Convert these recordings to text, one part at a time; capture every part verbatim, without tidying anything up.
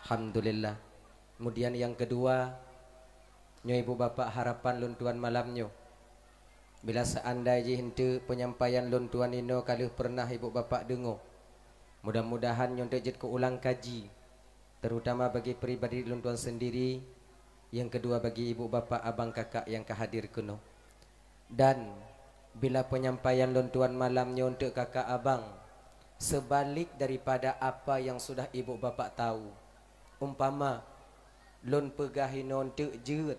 Alhamdulillah. Kemudian nyang keudua, nyoe ibu bapak harapan lôn tuan malam nyoe. Bila seandai jih eunteuk penyampaian lôn tuan inoe ka lheueh pernah ibu bapak deungoe, mudah-mudahan nyoe eunteuk jeuet keu ulang kaji, terutama bagi pribadi lôn tuan sendiri, nyang keudua bagi ibu bapak abang kakak nyang ka hadir keunoe. Dan bila penyampaian lôn tuan malam nyoe eunteuk kakak abang seubalik daripada apa nyang sudah ibu bapak tahu, umpama lôn peugah inoe eunteuk jeuet,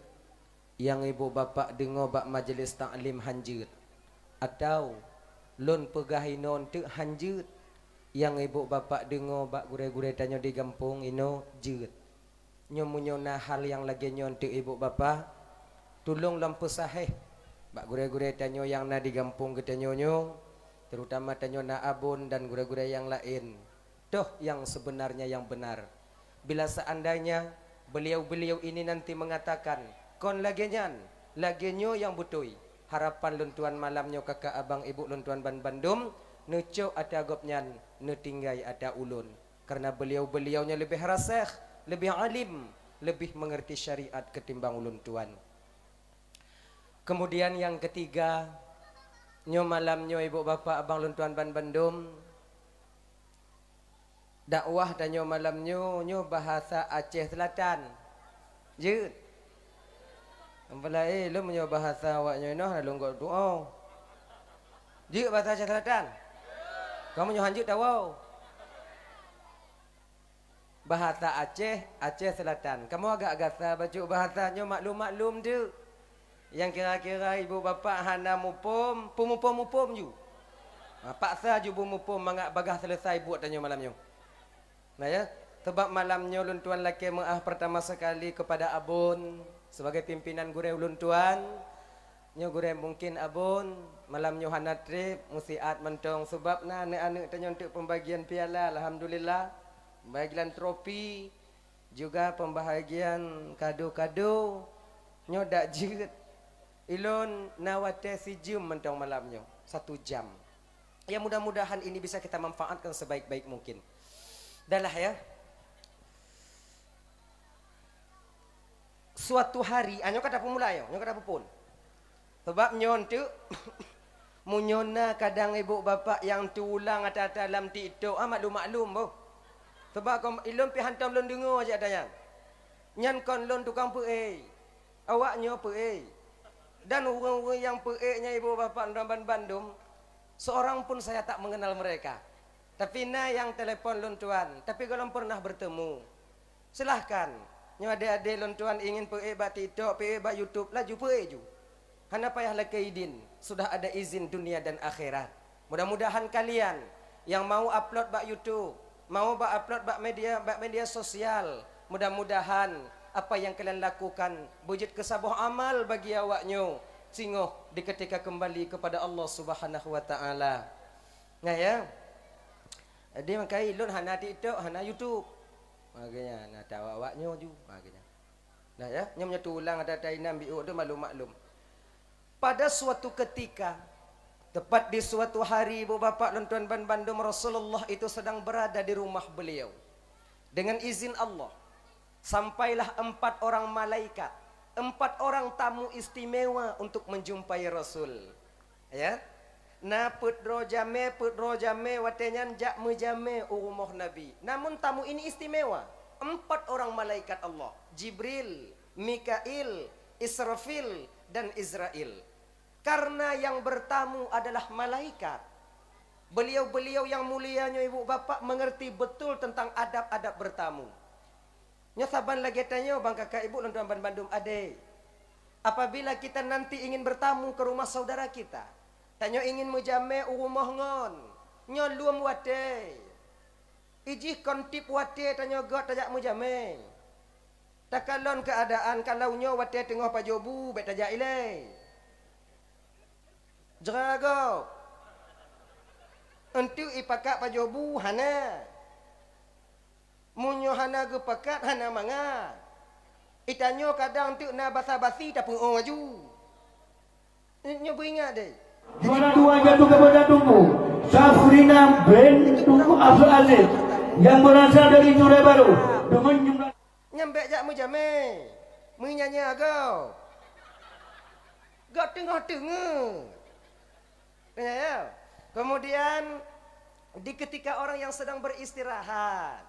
nyang ibu bapak deungoe bak majelis taklim han jeuet, atau lôn peugah inoe eunteuk han jeuet, nyang ibu bapak deungoe bak gurée-gurée tanyoe di gampông inoe jeuet. Nyoe meunyoe na hal nyang lagée nyoe eunteuk ibu bapak, tulông lom peusahéh bak gurée-gurée tanyoe nyang na di gampông geutanyoe nyoe, terutama tanyoe na Abon dan gurée-gurée nyang laén. Toh nyang sebenarnya nyang benar. Bila seandainya beliau-beliau ini nanti mengatakan kon lagée nyan, lagée nyoe nyang beutôi, harapan lôn tuan malam nyoe kakak abang ibu lôn tuan ban bandum neucok ata gobnyan, neutinggai ata ulôn. Karena beliau-beliau nyoe leubeh rasikh, leubeh alim, leubeh mengerti syariat ketimbang ulôn tuan. Kemudian nyang keutiga, nyoe malam nyoe ibu bapak abang lôn tuan ban bandum, dakwah tanyoe malam nyoe, nyoe bahasa Aceh Selatan. Jeuet. Ampala, eh, lôn meunyoe bahasa awak nyoe noh lalu gok tuoh. Jeuet bahasa Aceh Selatan. Kamoe nyoe han jeuet tawoe. Bahasa Aceh, Aceh Selatan. Kamoe agak gasa bacut bahasa nyoe maklum-maklum teuk. Nyang kira-kira ibu bapak hana muphom, peumuphom-muphom ju. Ha, paksa ju beumuphom mangat bagaih selesai buet tanyoe malam nyoe. Nah ya, sebab malam nyoe lôn tuan lakée meu'ah pertama sekali kepada Abon sebagai pimpinan gurée ulôn tuan. Nyoe gurée mungkin Abon malam nyoe hana treb, musiat mantong sebab na aneuk-aneuk tanyoe eunteuk pembagian piala, alhamdulillah. Pembagian trofi, juga pembahagian kado-kado. Nyoe dak jeuet. Ilôn na watée sijeuem mantong malam nyoe, satu jam. Ya, mudah-mudahan ini bisa kita manfaatkan sebaik-baik mungkin. Dah lah ya. Suatu hari, ah, nyoe ka tapeumulai, nyoe ka tapeupon. Sebab nyoe eunteuk, meunyoe na kadang ibu bapak nyang teuulang ata-ata lam TikTok, ah, maklum-maklum boh. Sebab kon ilôn pih hantom lôn deungoe jak ata nyan. Nyan kon lôn tukang peuék. Awak nyoe peuék. Dan ureuëng-ureuëng nyang peuék nyan ibu bapak droe ban bandum, seorang pun saya tak mengenal mereka. Tapi na nyang telepon lôn tuan, tapi gohlom pernah bertemu. Silahkan, nyoe adé-adé lôn tuan ingin peuék bak TikTok, peuék bak YouTube, laju peuék ju. Hana payah lakée idin, sudah ada izin dunia dan akhirat. Mudah-mudahan kalian nyang mau upload bak YouTube, mau bak upload bak media, bak media sosial, mudah-mudahan apa nyang kalian lakukan beujeuet keu saboh amal bagi awak nyoe singoh di ketika kembali kepada Allah Subhanahu wa Taala. Nah ya. Jadi makajih lôn hana TikTok, hana YouTube. Makajih na tawak awak nyoe ju. Makajih. Nah ya, nyoe meunyoe teuulang ata-ata inan biôk tu maklum-maklum. Pada suatu ketika, tepat di suatu hari, ibu bapak lôn tuan ban bandum, Rasulullah itu sedang berada di rumah beliau. Dengan izin Allah, sampailah empat orang malaikat, empat orang tamu istimewa untuk menjumpai Rasul. Ya. Na peuet droe jamé, peuet droe jamé watée nyan jak meujamé u rumoh Nabi. Namun tamu ini istimewa. Empat orang malaikat Allah, Jibril, Mikail, Israfil, dan Izrail. Karena yang bertamu adalah malaikat. Beliau-beliau yang mulia nyoe ibu bapak mengerti betul tentang adab-adab bertamu. Nyoe saban lagée tanyoe bang kakak ibu lôn tuan ban bandum adé. Apabila kita nanti ingin bertamu ke rumah saudara kita, tanyoe ingin meujamé u rumoh ngon, nyoe lom watée. Ijih kon tieb watée tanyoe göt tajak meujamé. Takalon keuadaan kalau nyoe watée teungoh pajoh bu bék tajak ilée. Jra gob. Eunteuk ipakat pajoh bu hana. Meunyoe hana geupakat hana mangat. Itanyoe kadang eunteuk na basa-basi tapeu'oh laju. Nyoe beuingat deh. Juara dua jatuh kepada Tunku Safrina bin Tunku Abdul Aziz yang berasal dari Jurabadu. Deungon jumlah. Nyan bèk jak meujamé, meunyanyi agoe. Gak teungoh teungeut. Ya, ya. Kemudian, di ketika orang yang sedang beristirahat,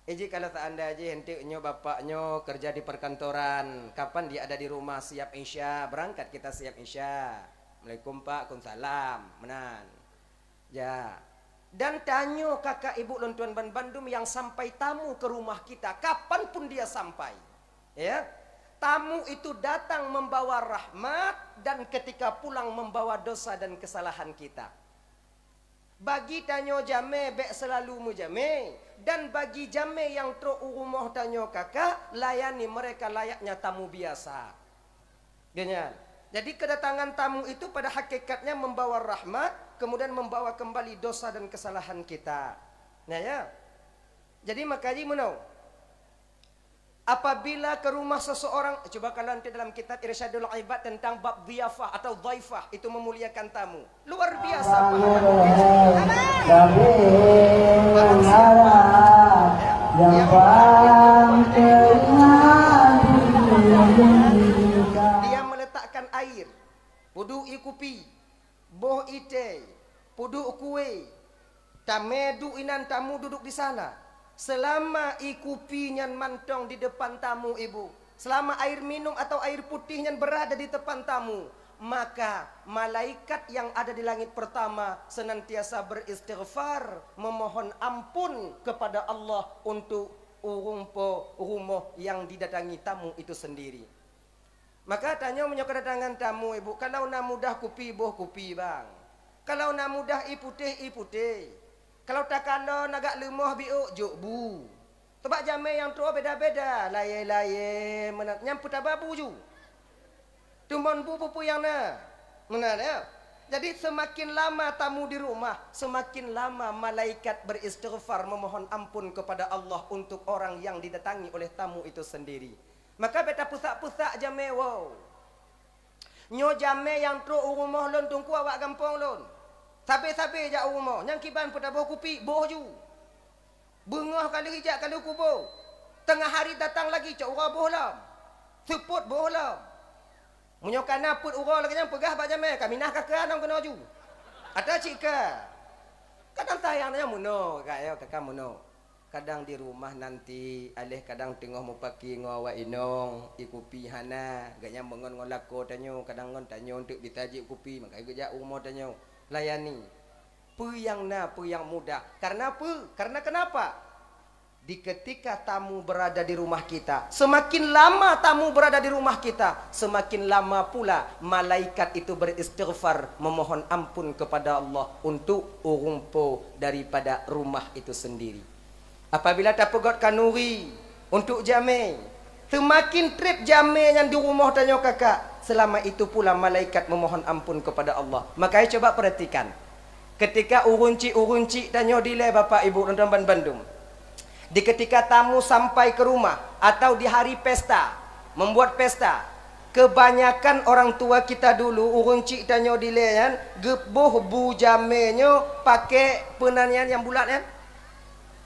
eh, jih kalau seandai jih enteuk nyoe bapak nyoe kerja di perkantoran, kapan dia ada di rumah siap Isya, berangkat kita siap Isya. Assalamualaikum, Pak. Waalaikumsalam. Meunan. Ya. Dan tanyoe kakak ibu lôn tuan ban bandum yang sampai tamu ke rumah kita, kapan pun dia sampai. Ya. Tamu itu datang membawa rahmat dan ketika pulang membawa dosa dan kesalahan kita. Bagi tanyoe jamé bèk seulalu meujamé, dan bagi jamé nyang trok u rumoh tanyoe kakak, layani mereka layaknya tamu biasa. Geuh nyan. Jadi, kedatangan tamu itu pada hakikatnya membawa rahmat, kemudian membawa kembali dosa dan kesalahan kita. Nah, ya. Jadi, maka jih meunoe. Apabila ke rumah seseorang, coba kalau nanti dalam kitab Irsyadul Ibad tentang bab dhiyafah atau dhaifah, itu memuliakan tamu. Luar biasa pahala. Barang siapa yang dia meletakkan air, peuduek ie kupi, boh ie teh, peuduek kue, tamé duek inan tamu duduk di sana. Selama ie kupi nyan mantong di depan tamu ibu, selama air minum atau air putih nyan berada di depan tamu, maka malaikat yang ada di langit pertama senantiasa beristighfar, memohon ampun kepada Allah untuk ureuëng po rumoh yang didatangi tamu itu sendiri. Maka tanyoe meunyoe kedatangan tamu ibu, kalau na mudah kupi, boh kupi bang. Kalau na mudah ie putéh, ie putéh. Kalau takalon agak leumoh biôk, jôk bu. Teubak jamé nyang troh beda-beda, layée-layée, meunan nyang peutaba bu ju. Teumon bu peue-peue nyang na. Meunan, ya. Jadi, semakin lama tamu di rumah, semakin lama malaikat beristighfar memohon ampun kepada Allah untuk orang yang didatangi oleh tamu itu sendiri. Maka bèk tapeusak-peusak jamé woe. Nyoe jamé nyang trok u rumoh lôn teungku awak gampông lôn. Sabe-sabe jak u rumoh, nyang kiban peutabôh kupi, boh ju. Beungoh ka lheueh jak ka lheueh kubu. Teungoh hari datang lagi cok uroe boh lom. Seupôt boh lom. Meunyoe ka na peuet uroe lagèe nyan peugah bak jamé, ka minah ka keu anong keunoe ju. Ata cit ka. Kadang sayang nyan meunoe, ka ya, ka, ka meunoe. Kadang di rumah nanti, aléh kadang teungoh mupaki ngon awak inong, ie kupi hana, gobnyan meungon ngon lakoe tanyoe, kadang ngon tanyoe eunteuk bisa jép kupi, maka geujak u rumoh tanyoe. Layani. Peue nyang na, peue nyang mudah. Karena peue? Karena kenapa? Di ketika tamu berada di rumah kita, semakin lama tamu berada di rumah kita, semakin lama pula malaikat itu beristighfar, memohon ampun kepada Allah untuk ureuëng po daripada rumah itu sendiri. Apabila tapeugöt kanuri untuk jamé, seumaken trép jamé nyang di rumoh tanyoe kakak, seulama itu pula malaikat memohon ampun kepada Allah. Makanya coba perhatikan, ketika ureuëng chik-ureuëng chik tanyoe dilée bapak ibu lôn tuan ban bandum, di ketika tamu sampai ke rumah atau di hari pesta, membuat pesta, kebanyakan orang tua kita dulu, ureuëng chik tanyoe dilée nyan, geuboh bu jamé nyoe paké peunan nyan nyang bulat nyan.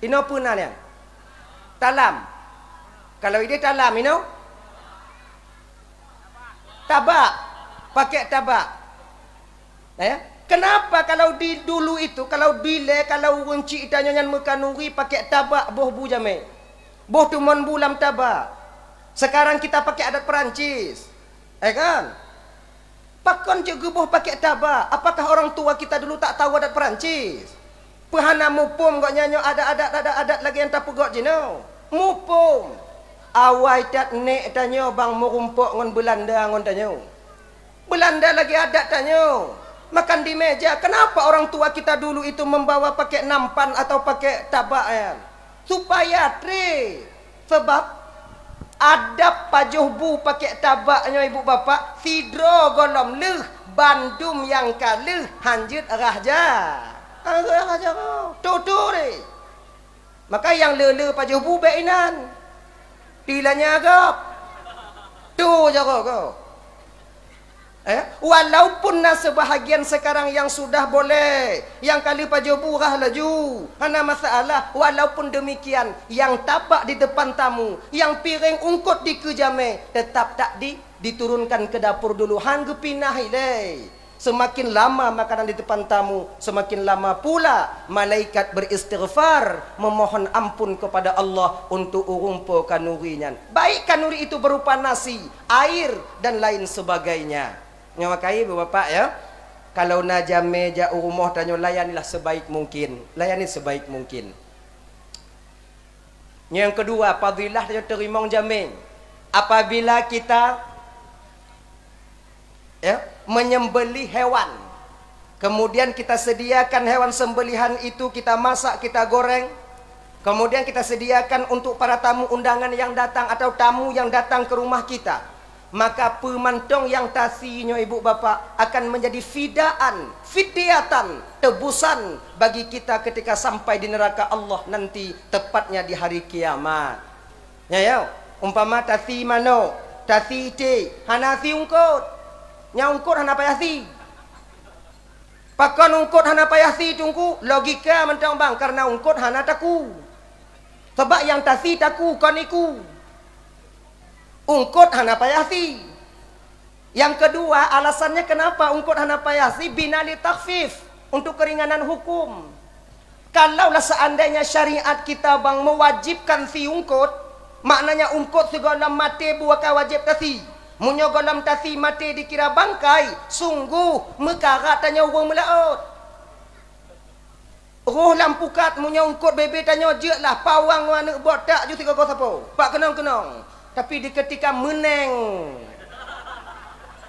Inoe peue nan nyan? Talam. Kalau ideh talam, inoe? Tabak. Pakai tabak. Nah, ya. Kenapa kalau di dulu itu, kalau dilée, kalau ureuëng chik tanyoe nyan meukanuri pakai tabak boh bu jamé? Boh teumon bu lam tabak. Sekarang kita pakai adat Perancis. Eh kan? Pakon cok geuboh pakai tabak? Apakah orang tua kita dulu tak tahu adat Perancis? Peu hana muphom gobnyan nyoe adat-adat, adat-adat lagée nyang tapeugöt jinoe? Muphom. Awai that nék tanyoe bang meurumpok ngon Beulanda ngon tanyoe. Beulanda lagée adat tanyoe. Makan di meja. Kenapa orang tua kita dulu itu membawa pakai nampan atau pakai tabak nyan? Supaya trép. Sabab adab pajoh bu pakék tabak nyoe ibu bapak, sidroe gohlom lheueh, bandum nyang ka lheueh hanjeuet rhah ja. Hanjeuet rhah ja, tu-tu deh. Maka nyang le-le pajoh bu bék inan. Tilanya gob. Tu jaroe gob. Eh, walaupun na sebahagian sekarang yang sudah boleh, yang ka lheueh pajoh bu rhah laju, hana masalah. Walaupun demikian, yang tampak di depan tamu, yang piring ungkot dikeue jamé, tetap tak di, diturunkan ke dapur dulu, han geupinah ilée. Semakin lama makanan di depan tamu, semakin lama pula malaikat beristighfar, memohon ampun kepada Allah untuk ureuëng po kanuri nyan. Baik kanuri itu berupa nasi, air, dan lain sebagainya. Nyoe makajih, Bapak, ya. Kalau na jamé jak u rumoh tanyoe, layanilah sebaik mungkin. Layani sebaik mungkin. Nyang keudua, fadhilah tanyoe teurimong jamé. Apabila kita, ya, menyembelih hewan, kemudian kita sediakan hewan sembelihan itu, kita masak, kita goreng, kemudian kita sediakan untuk para tamu undangan yang datang atau tamu yang datang ke rumah kita. Maka peue mantong nyang tasi nyoe, ibu bapak, akan menjadi fidaan, fidyatan, tebusan bagi kita ketika sampai di neraka Allah nanti, tepatnya di hari kiamat. Nyoe, ya, umpama tasi manok, tasi iték, hana si ungkot. Nyang ungkot hana payah si. Pakon ungkot hana payah si, Teungku? Logika mantong, bang, karena ungkot hana taku. Sabab nyang tasi taku, kon iku. Ungkot hana payah si. Yang kedua, alasannya kenapa ungkot hana payah si, bina li takhfif, untuk keringanan hukum. Kalaulah seandainya syariat kita, bang, mewajibkan si ungkot, maknanya ungkot sigohlom maté buaka wajéb tasi. Meunyoe gohlom tasi maté dikira bangkai, sungguh meukarat tanyoe ureuëng meulaôt. Roh lam pukat, meunyoe ungkot bebe tanyoe, jeuetlah pawang ngon aneuëk bot, tak ju sigoe-goe sapo. Pak keunong-keunong. Tapi di ketika meuneng,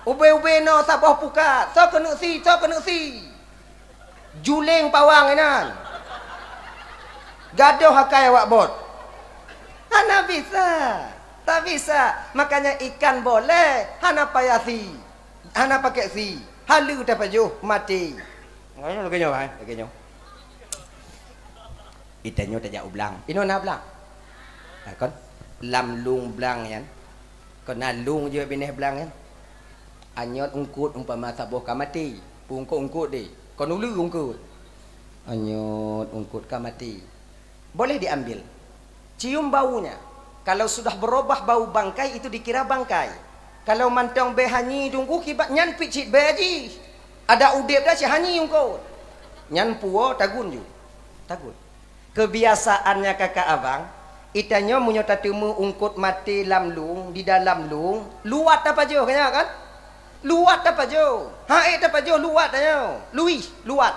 ubé-ubé noe saboh pukat, soe keuneuk si, soe keuneuk si. Juléng pawang inan. Gadôh akai awak bot. Hana bisa. Tak bisa. Makanya ikan boleh, hana payah si. Hana pakai si. Haleue tapajoh, maté. Lagée nyoe, lagée nyoe. Itanyoe tajak u blang. Inoe na blang. Ha, kon? Lam lueng blang nyan. Kon na lueng jeuet binéh blang nyan. Anyot ungkot umpama saboh ka maté. Peue ungkot-ungkot deh. Kon uleue ungkot. Anyot ungkot ka maté. Boleh diambil. Cium baunya. Kalau sudah berubah bau bangkai, itu dikira bangkai. Kalau mantong bèe hanyi Teungku, kiban nyan pih cit bèe jih. Adak udeb dah cit hanyi ungkot. Nyan puwoe tagun ju. Tagun. Kebiasaannya kakak abang, itanyoe meunyoe tateumé ungkot maté lam lueng, di dalam lueng, luwat tapajoh, ka nyan kan? Luwat tapajoh. Ha'ék tapajoh luwat tanyoe. Luih, luwat.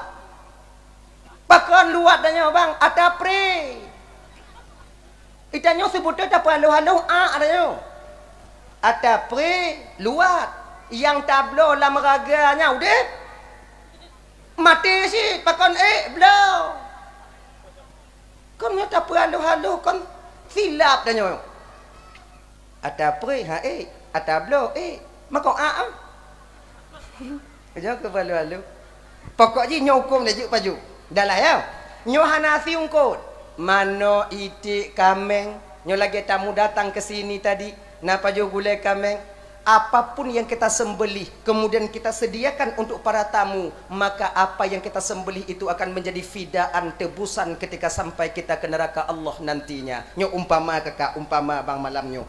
Pakon luwat tanyoe, bang? Ata pré. Itanyoe seubeutôi tapeuhaloh-haloh ak tanyoe. Ata pré luwat. Nyang tabloe lam raga nyan udeb. Maté cit, pakon ék bloe. Kon nyoe tapeuhaloh-haloh kon silap tanyoe. Ata pré ha'ék, ata bloe ék. Mako ak, ah. Nyoe keu balu-balu. Pokok jih nyoe huköm lé jeuet pajoh. Dalah ya. Nyoe hana si ungkot. Manok, iték, kaméng. Nyoe lagée tamu datang ke sini tadi. Na pajoh gulée kaméng. Apapun yang kita sembelih, kemudian kita sediakan untuk para tamu, maka apa yang kita sembelih itu akan menjadi fidaan, tebusan ketika sampai kita ke neraka Allah nantinya. Nyoe umpama kakak, umpama bang malam nyoe.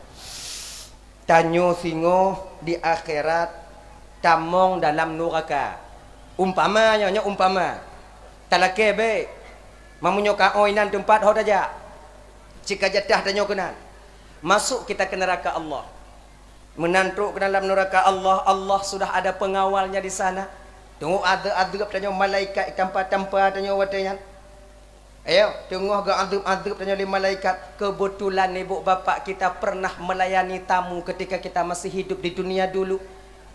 Tanyoe singoh di akhirat, tamong dalam nuraka. Umpama nyoe, nyoe umpama. Talakée bék. Meunyoe ka oi nan teumpat ho tajak. Cit ka jatah tanyoe keunan. Masuk kita ke neraka Allah. Meunan trok keunan lam nuraka Allah, Allah sudah ada pengawalnya di sana. Teungoh adeueb-adeueb tanyoe, malaikat tampa-tampa tanyoe watée nyan. Ayo, teungoh geuadeueb-adeueb tanyoe lé malaikat. Kebetulan ibu bapak kita pernah melayani tamu ketika kita masih hidup di dunia dulu.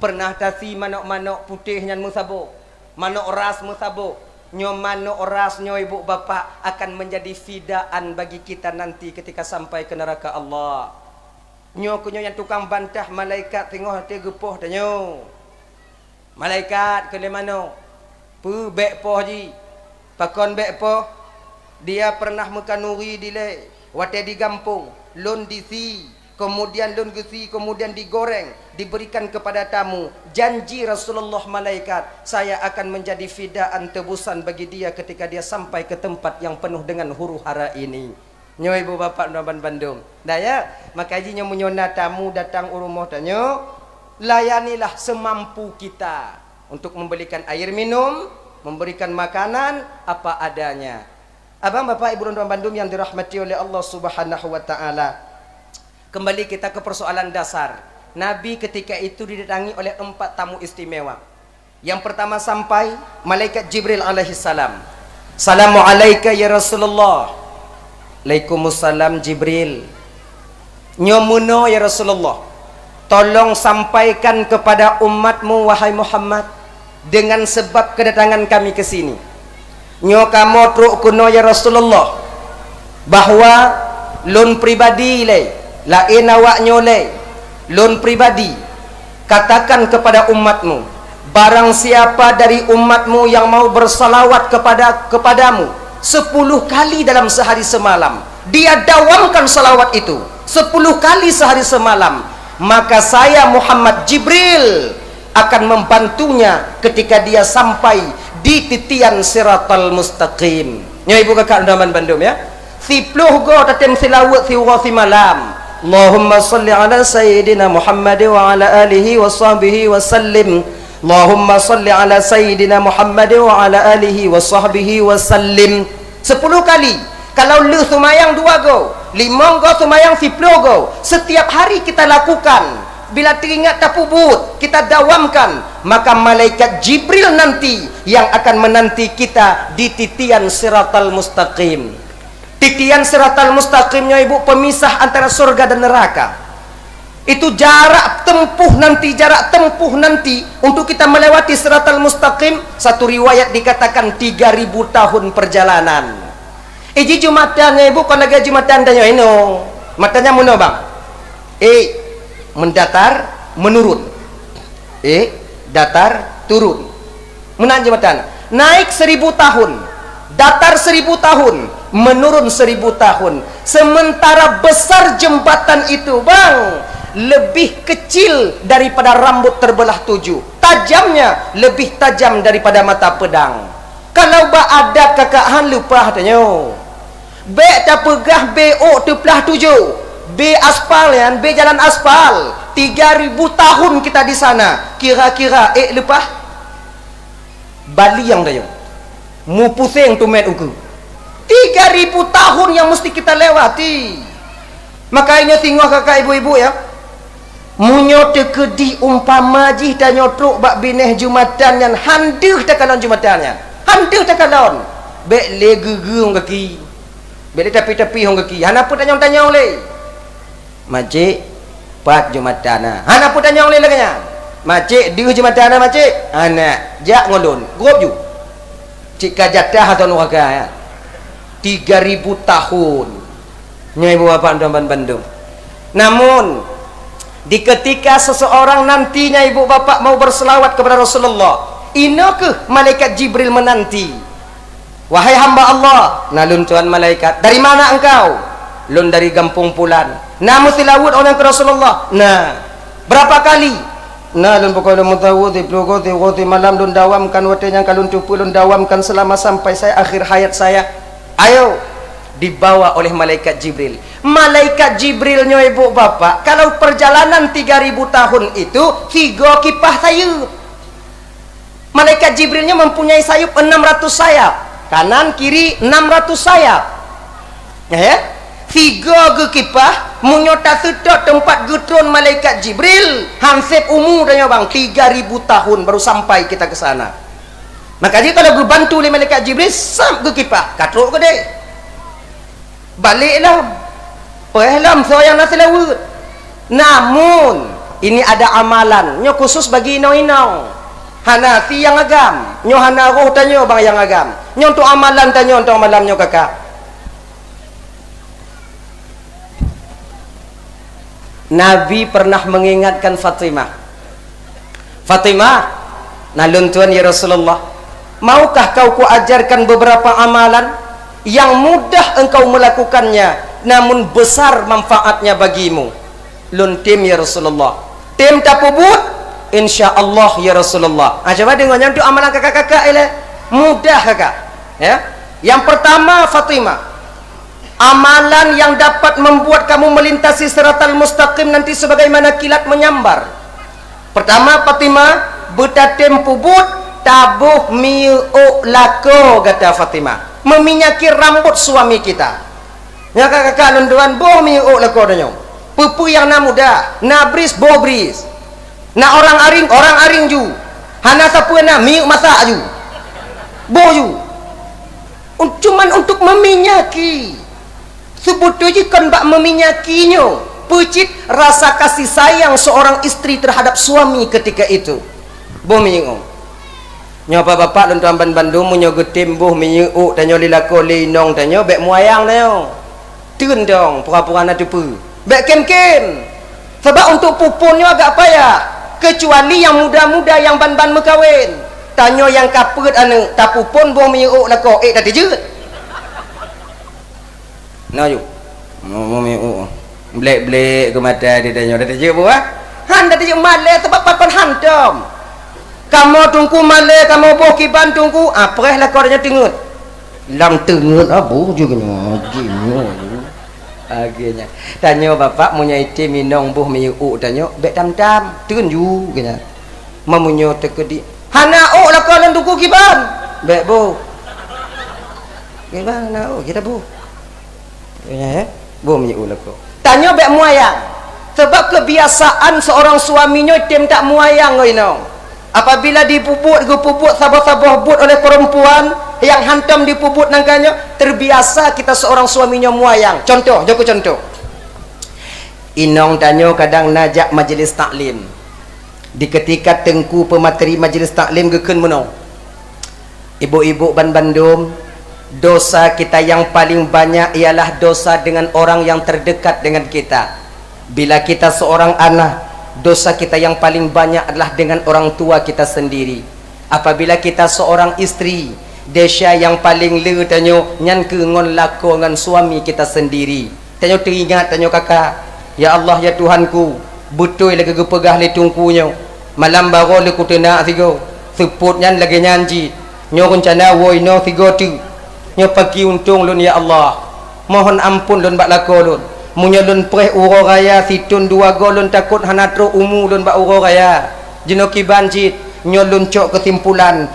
Pernah tasi manok-manok putéh nyan meusaboh. Manok ras meusaboh. Nyoe manok ras nyoe ibu bapak akan menjadi fidaan bagi kita nanti ketika sampai ke neraka Allah. Nyoe keuh nyoe nyang tukang bantah malaikat teungoh watée geupoh tanyoe. Malaikat keu lé manok, peue bék poh jih? Pakon bék poh? Dia pernah meukanuri dilée watée di gampông, lôn disi, Kemudian lôn geusie, kemudian digoreng, diberikan kepada tamu. Janji Rasulullah malaikat, "Saya akan menjadi fidaan, tebusan bagi dia ketika dia sampai ke tempat yang penuh dengan huru-hara ini." Nyoe ibu bapak dan bandum. Dah ya, maka jih nyoe meunyoe na tamu datang u rumoh tanyoe, layanilah semampu kita untuk membelikan air minum, memberikan makanan apa adanya. Abang, bapak, ibu, dan bandum yang dirahmati oleh Allah Subhanahu wa Ta'ala. Kembali kita ke persoalan dasar. Nabi ketika itu didatangi oleh empat tamu istimewa. Yang pertama sampai, malaikat Jibril alaihissalam. "Salamu alaika ya Rasulullah." "Alaikumussalam Jibril." "Nyoe meunoe ya Rasulullah, tolong sampaikan kepada umatmu, wahai Muhammad, dengan sebab kedatangan kami ke sini. Nyoe kamoe trok keunoe ya Rasulullah, bahwa lôn pribadi lé, laén awak nyoe lé, lôn pribadi, katakan kepada umatmu, barang siapa dari umatmu yang mau bersalawat kepada, kepadamu sepuluh kali dalam sehari semalam, dia dawamkan salawat itu sepuluh kali sehari semalam, maka saya Muhammad Jibril akan membantunya ketika dia sampai di titian siratal mustaqim." Nyoe ibu kakak dan bandum ya. Siploh go tatem silawat siuroe simalam. "Allahumma salli ala sayyidina Muhammad wa ala alihi wa sahbihi wa sallim. Allahumma salli ala sayyidina Muhammad wa ala alihi wa sahbihi wa sallim." Sepuluh kali. Kalau lheueh seumayang dua go, limong go seumayang siploh go, setiap hari kita lakukan. Bila teuingat tapeubuet, kita dawamkan, maka malaikat Jibril nanti yang akan menanti kita di titian siratal mustaqim. Titian siratal mustaqim nyoe ibu pemisah antara surga dan neraka. Itu jarak tempuh nanti, jarak tempuh nanti untuk kita melewati siratal mustaqim, satu riwayat dikatakan tiga ribu tahun perjalanan. Eh, ji Jumatan nyoe ibu kon lagée Jumatan tanyoe inoe. Matan nyan meunoe bang. Eh, mendatar, menurun. Eh, datar, turun. Meunan jumatan. Naik seribu tahun, datar seribu tahun, menurun seribu tahun. Sementara besar jembatan itu, bang, lebih kecil daripada rambut terbelah tujuh. Tajamnya lebih tajam daripada mata pedang. Kalau bak adat kakak han leupah tanyoe. Bék tapeugah bé ôk teuplah tujoh, bé aspal nyan, bé jalan aspal. Tiga ribu tahun kita di sana, kira-kira ék leupah? Baliang tanyoe. Mupuseng tumet ukeue. Tiga ribu tahun yang mesti kita lewati. Maka nyoe singoh kakak ibu-ibu ya. Meunyoe teukeudi umpama jih tanyoe trok bak binéh jumatan nyan, han deuh takalon jumatan nyan. Han deuh takalon. Bék lé geugeue hong gaki. Bék lé tapi-tapi hong gaki. Hana peutanyong-tanyong lé. "Macik, pat jumatan na?" Hana peutanyong lé lagée nyan. "Macik, deuh jumatan na, Macik?" "Hana, jak ngon lôn." Grob ju. Cit ka jatah atau nuraka ya. Tiga ribu tahun. Nyoe ibu bapak dan bandum. Namun, di ketika seseorang nantinya ibu bapak mau berselawat kepada Rasulullah, inoe keuh malaikat Jibril menanti. "Wahai hamba Allah," "Na lôn tuan malaikat." "Dari mana engkau?" "Lôn dari gampông pulan." "Na meusilaweuet awak nyan keu Rasulullah?" "Na." "Berapa kali?" "Na lôn pokok lôn meusilaweuet siploh go, siuroe simalam lôn dawamkan, watée nyang ka lôn teupeue lôn dawamkan selama sampai saya akhir hayat saya." Ayo, dibawa oleh malaikat Jibril. Malaikat Jibril nyoe ibu bapak, kalau perjalanan tiga ribu tahun itu, tiga kipah sayeup. Malaikat Jibril nyoe mempunyai sayup enam ratus sayap, kanan kiri enam ratus sayap. Eh? Tiga geukipah, meunyoe taseutôt teumpat geutron malaikat Jibril, han sép umu tanyoe bang, tiga ribu tahun baru sampai kita ke sana. Maka jih kalau geubantu lé malaikat Jibril, sab geukipah, ka trok keudeh. Balek lom. Péh lom soe nyang na seulaweuet. Namun, ini ada amalan. Nyoe khusus bagi inong-inong. Hana si nyang agam. Nyoe hana roh tanyoe bang nyang agam. Nyoe untuk amalan tanyoe untuk malam nyoe kakak. Nabi pernah mengingatkan Fatimah. "Fatimah, na lôn tuan ya Rasulullah, maukah kau kuajarkan beberapa amalan yang mudah engkau melakukannya, namun besar manfaatnya bagimu?" Lôn tem, ya Rasulullah. Tem tapeubuet, insya Allah, ya Rasulullah. Ah, cuba deungoe, nyan tu amalan kakak-kakak ilée. Mudah kakak. Ya. Yang pertama, Fatimah, amalan yang dapat membuat kamu melintasi siratal mustaqim nanti sebagaimana kilat menyambar. Pertama, Fatimah, beutatem peubuet, taboh minyeuk lakoe gata, Fatimah. Meminyaki rambut suami kita. Nyan ka kakak lôn tuan, boh minyeuk lakoe tanyoe. Peue-peue nyang na mudah, na bris, boh bris. Na orang aring, orang aring ju. Hana sapeue na, minyeuk masak ju. Boh ju. Un-, cuman untuk meminyaki. Seubeutôi jih kon bak meminyaki nyoe. Peucit rasa kasih sayang seorang istri terhadap suami ketika itu. Boh minyeuk. Nyoe bapak-bapak lôn tuan ban bandum, meunyoe geutem boh minyeuk tanyoe lé lakoe lé inong tanyoe, bék muayang tanyoe. Teun dong, pura-pura na teupeue. Bék kem-kem. Sabab untuk pupon nyoe agak payah. Keucuali nyang muda-muda nyang ban-ban meukawen. Tanyoe nyang ka peuet aneuk, tapupon boh minyeuk lakoe, ék tateujeuet. Na yuk. Mu-, mu-, mi-, u-, u. Blek-blek keu mata di tanyoe. Dah teujeuet buah? Han dah teujeuet malée sabab pakon hantom. Kamoe teungku malée, kamoe boh kiban teungku, apreh lakoe tanyoe teungeut. Lam teungeut, ah, boh ju keunyoe, agi nyoe. Agi nyan. Tanyoe bapak meunyoe item inong boh minyeuk tanyoe, bék tam-tam, teun ju keunyan. Meunyoe teukeudi, hana ôk lakoe lôn teungku kiban. Bék boh. Kiban hana ôk, kita boh. Ya, ya. Boh minyeuk lakoe. Tanyoe bék muayang. Sebab kebiasaan seorang suami nyoe tem tak muayang ngon inong. Apabila dipeubuet, geupeubuet saboh-saboh buet oleh perempuan yang hantom dipeubuet nangka nyoe, terbiasa kita seorang suami nyoe muayang. Contoh, jokeu contoh. Inong tanyoe kadang na jak majlis taklim. Di ketika teungku peumateri majlis taklim geukheun meunoe, "Ibu-ibu ban bandum, dosa kita yang paling banyak ialah dosa dengan orang yang terdekat dengan kita. Bila kita seorang anak, dosa kita yang paling banyak adalah dengan orang tua kita sendiri. Apabila kita seorang istri, desya yang paling le tanyoe nyan keu ngon lakoe ngon suami kita sendiri." Tanyoe teuingat tanyoe kakak, "Ya Allah, ya Tuhanku, beutôi lagée geupeugah lé teungku nyoe, malam baroe lé kuteunak sigoe, seupôt nyan lagée nyan cit. Nyoe reuncana woe inoe sigoe teuk. Nyoe paki untông lôn, ya Allah. Mohon ampôn lôn bak lakoe lôn. Meunyoe lôn preh uroe raya sithon dua goe lôn takot hana trok umu lôn bak uroe raya. Jinoe kiban cit, nyoe lôn cok keusimpulan."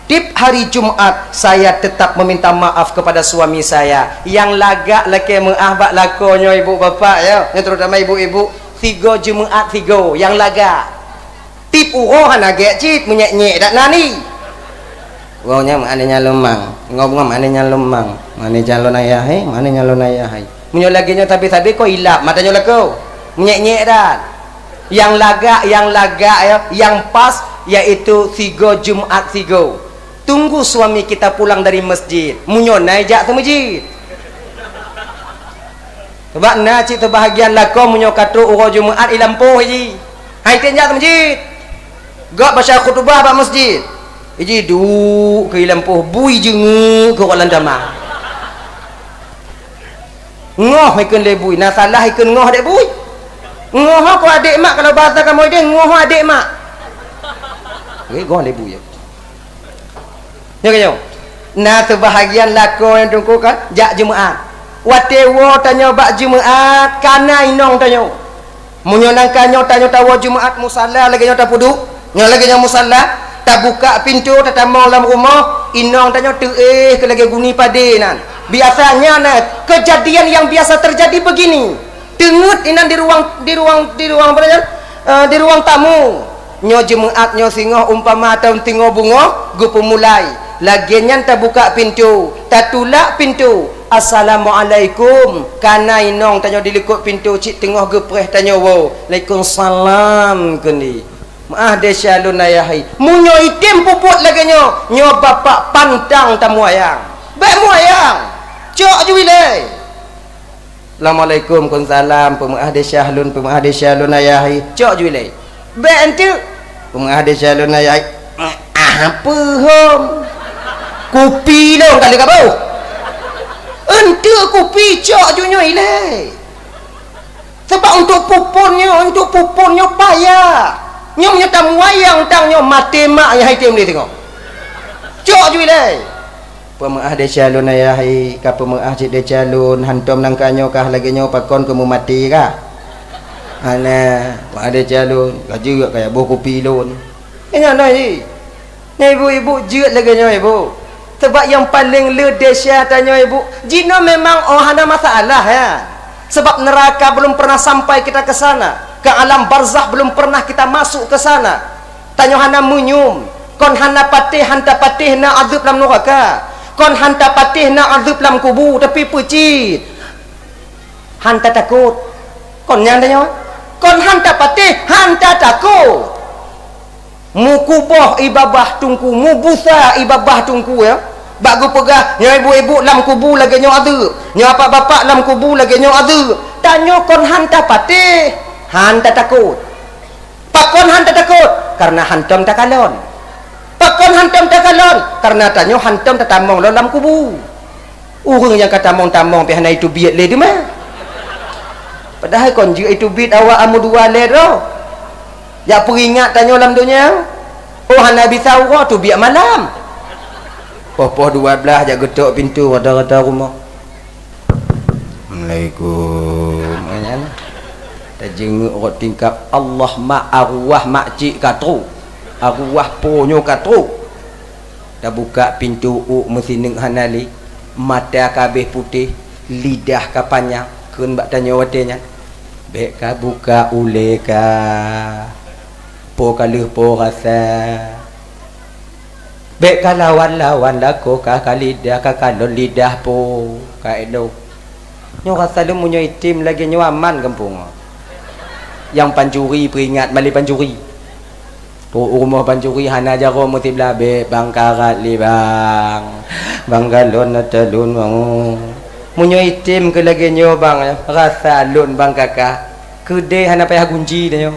Tiep hari Jumat, saya tetap meminta maaf kepada suami saya. Nyang lagak lakée meuáh bak lakoe nyoe ibu bapak, ya, nyang terutama ibu-ibu, sigoe Jumat sigoe, nyang lagak. Tiep uroe hana gét cit, meunyék-nyék dak nani. Uroe nyan meuani nyan lôn mang, ngob-ngob meuani nyan lôn mang, meuani nyan lôn ayah, hé, meuani nyan lôn ayah, hai. Meunyoe lagée nyoe sabe-sabe ko ilab mata nyoe lakoe. Meunyék-nyék dak. Nyang lagak, nyang lagak, ya, nyang pas, yaitu sigoe Jumat sigoe. Tunggu suami kita pulang dari masjid. Meunyoe na ijak seumeujid. Sabab na cit seubahagian lakoe meunyoe ka trok uroe Jumat ilampôh ji. Hai tem jak seumeujid. Gak baca khutubah bak masjid. Iji duek keu ilampôh bui jeungeuk keu ureueng lam tamah. Ngoh ikheun lé bui, na salah ikheun ngoh dek bui. Ngoh ko adek mak, kalau bahasa kamoe deh, ngoh adek mak. Weh, ngoh lé bui. Nyoe, nyoe. Na seubahagian lakoe nyang teungku kan jak Jumat. Watée woe tanyoe bak Jumat, kana inong tanyoe. Meunyoe nangka nyoe tanyoe tawoe Jumat musala lagée nyoe tapeuduek, nyoe lagée nyoe musala, tabuka pintoe tatamong lam rumoh, inong tanyoe teuéh keu lagée guni padé nan. Biasanya na keujadian nyang biasa teujadi begini. Teungeut inan di ruang, di ruang, di ruang apa nyan? Eh, di ruang tamu. Nyoe Jumat nyoe singoh umpama taun singoh bungoh geupeumulai. Lagée nyan tabuka pintoe, tatulak pintoe. "Assalamualaikum." Kana inong tanyoe di likot pintoe cit teungoh geupreh tanyoe woe. "Waalaikumsalam," keundi. "Meuáh desya lôn ayah hai." Meunyoe item peubuet lagée nyoe, nyoe bapak pantang tamuayang. Bék muayang. Cok ju ilée. "Assalamualaikum." "Waalaikumsalam." "Peumeuáh desya lôn, peumeuáh desya lôn ayah hai." Cok ju ilée. "Bék enteuk." "Peumeuáh desya lôn ayah hai." "Ah, peuhom. Kupi lôn kali ka boh." "Enteuk kupi, cok ju nyoe ilée." Sebab Untuk pupon nyoe, untuk pupon nyoe payah. Nyoe meunyoe tamuayang tang nyoe maté mak nyang hai tem lé teungoh. Cok ju ilée. Peumeu'ah desya lôn ayah, ka peumeu'ah cit desya lôn, hantom nangka nyoe kah lagée nyoe pakon keu meumaté kah? Hana, meu'ah desya lôn, ka jeuet kaya boh kupi lôn. Ingat noh jih. Nyoe ibu-ibu jeuet lagée nyoe ibu. Sebab nyang paleng le desya tanyoe ibu, jinoe memang oh hana masalah ya. Sebab neraka belum pernah sampai kita ke sana, ke alam barzakh belum pernah kita masuk ke sana. Tanyoe hana meunyoe, kon hana patéh, hanta patéh na azeub lam nuraka. Kon hanta patéh na azeub lam kubu, tapi peucit. Hanta takot. Kon nyan tanyoe. Kon hanta patéh, hanta takot. Mukuboh i babah tungku, mubusa i babah tungku ya. Bak geupeugah, nyoe ibu-ibu lam kubu lagée nyoe azeub, nyoe apak-bapak lam kubu lagée nyoe azeub. Tanyoe kon hanta patéh, hanta takot. Pakon hanta takot? Karena hantom takalon. Pakon hantom takalon? Karena tanyoe hantom tatamong lom lam kubu. Ureuëng nyang ka tamong-tamong pih hana iteubiet lé teuma. Padahai kon jeuet iteubiet awak amu dua lé droe. Jak peuingat tanyoe lam donya. Oh hana bisa uroe teubiet malam. Poh-poh dua blaih jak geutok pintoe rata-rata rumoh. Assalamualaikum. Nyan. Tajeungeuk rot tingkap Allah mak arwah makcik ka trok. Arwah po nyoe ka trok. Tabuka pintoe ôk meusineuk hana lé, mata ka abéh putéh, lidah ka panyang, kheun bak tanyoe watée nyan, "Bék ka buka ulée ka, po ka lheueh po rasa. Bék ka lawan-lawan lakoe ka, ka lidah ka kalon lidah po ka élo." Nyoe rasa lôn meunyoe item lagée nyoe aman gampông. Nyang pancuri peuingat malée pancuri. Trok u rumoh pancuri hana jaroe meusiblah, "Bék bang karat lé bang. Bang kalon ata lôn bang." Meunyoe item keu lagée nyoe bang, rasa lôn bang kakak, keudée hana payah gunci tanyoe.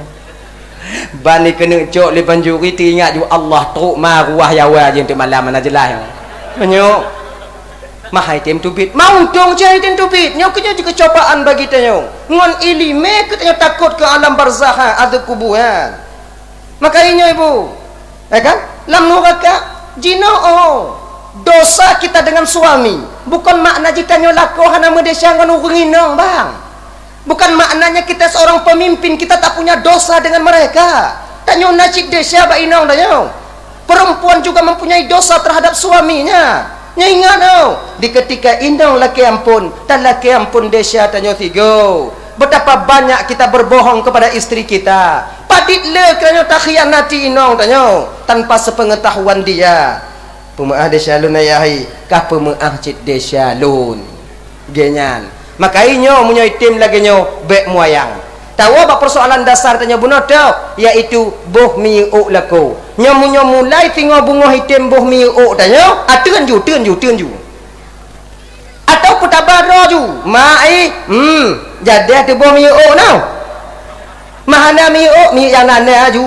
Ban ikeuneuk cok lé pancuri teuingat ju Allah trok ma ruah yawa jih teuk malam hana jeulaih. Meunyoe mahai tem teubiet, meuuntông cit hai tem teubiet. Nyoe keuh nyoe jeuet keu cobaan bagi tanyoe. Ngon iéleumé keu tanyoe takot keu alam barzakh, ha, azeub kubu, ha. Maka inyoe ibu, ya kan? Lam nuraka jinoe oh, dosa kita dengan suami bukon makna jih tanyoe lakoe hana meudesya ngon ureuëng inong bang. Bukan maknanya kita seorang pemimpin kita tak punya dosa dengan mereka. Tanyoe na cit desya bak inong tanyoe. Perempuan juga mempunyai dosa terhadap suaminya. Nyoe ingat oh, di ketika inong lakée amphon, talakée amphon desya tanyoe sigoe. Betapa banyak kita berbohong kepada istri kita. Padit le keuranyoe takhianati inong tanyoe tanpa sepengetahuan dia. Peumeu'ah desya lôn ayah hai, ka peumeu'ah cit desya lôn. Geuh nyan. Maka inyoe meunyoe item lagée nyoe bék muayang. Tawoe bak persoalan dasar tanyoe bunoe teuh, yaitu boh miyueb ôk lakoe. Nyoe meunyoe mulai singoh beungoh item boh miyueb ôk tanyoe, a teun ju, teun ju, teun ju. Atawa peutaba droe ju, "Mak ai, hmm, jadeh teuh boh miyueb ôk nyoe. Mah hana miyueb ôk, miyueb nyang na-na ju."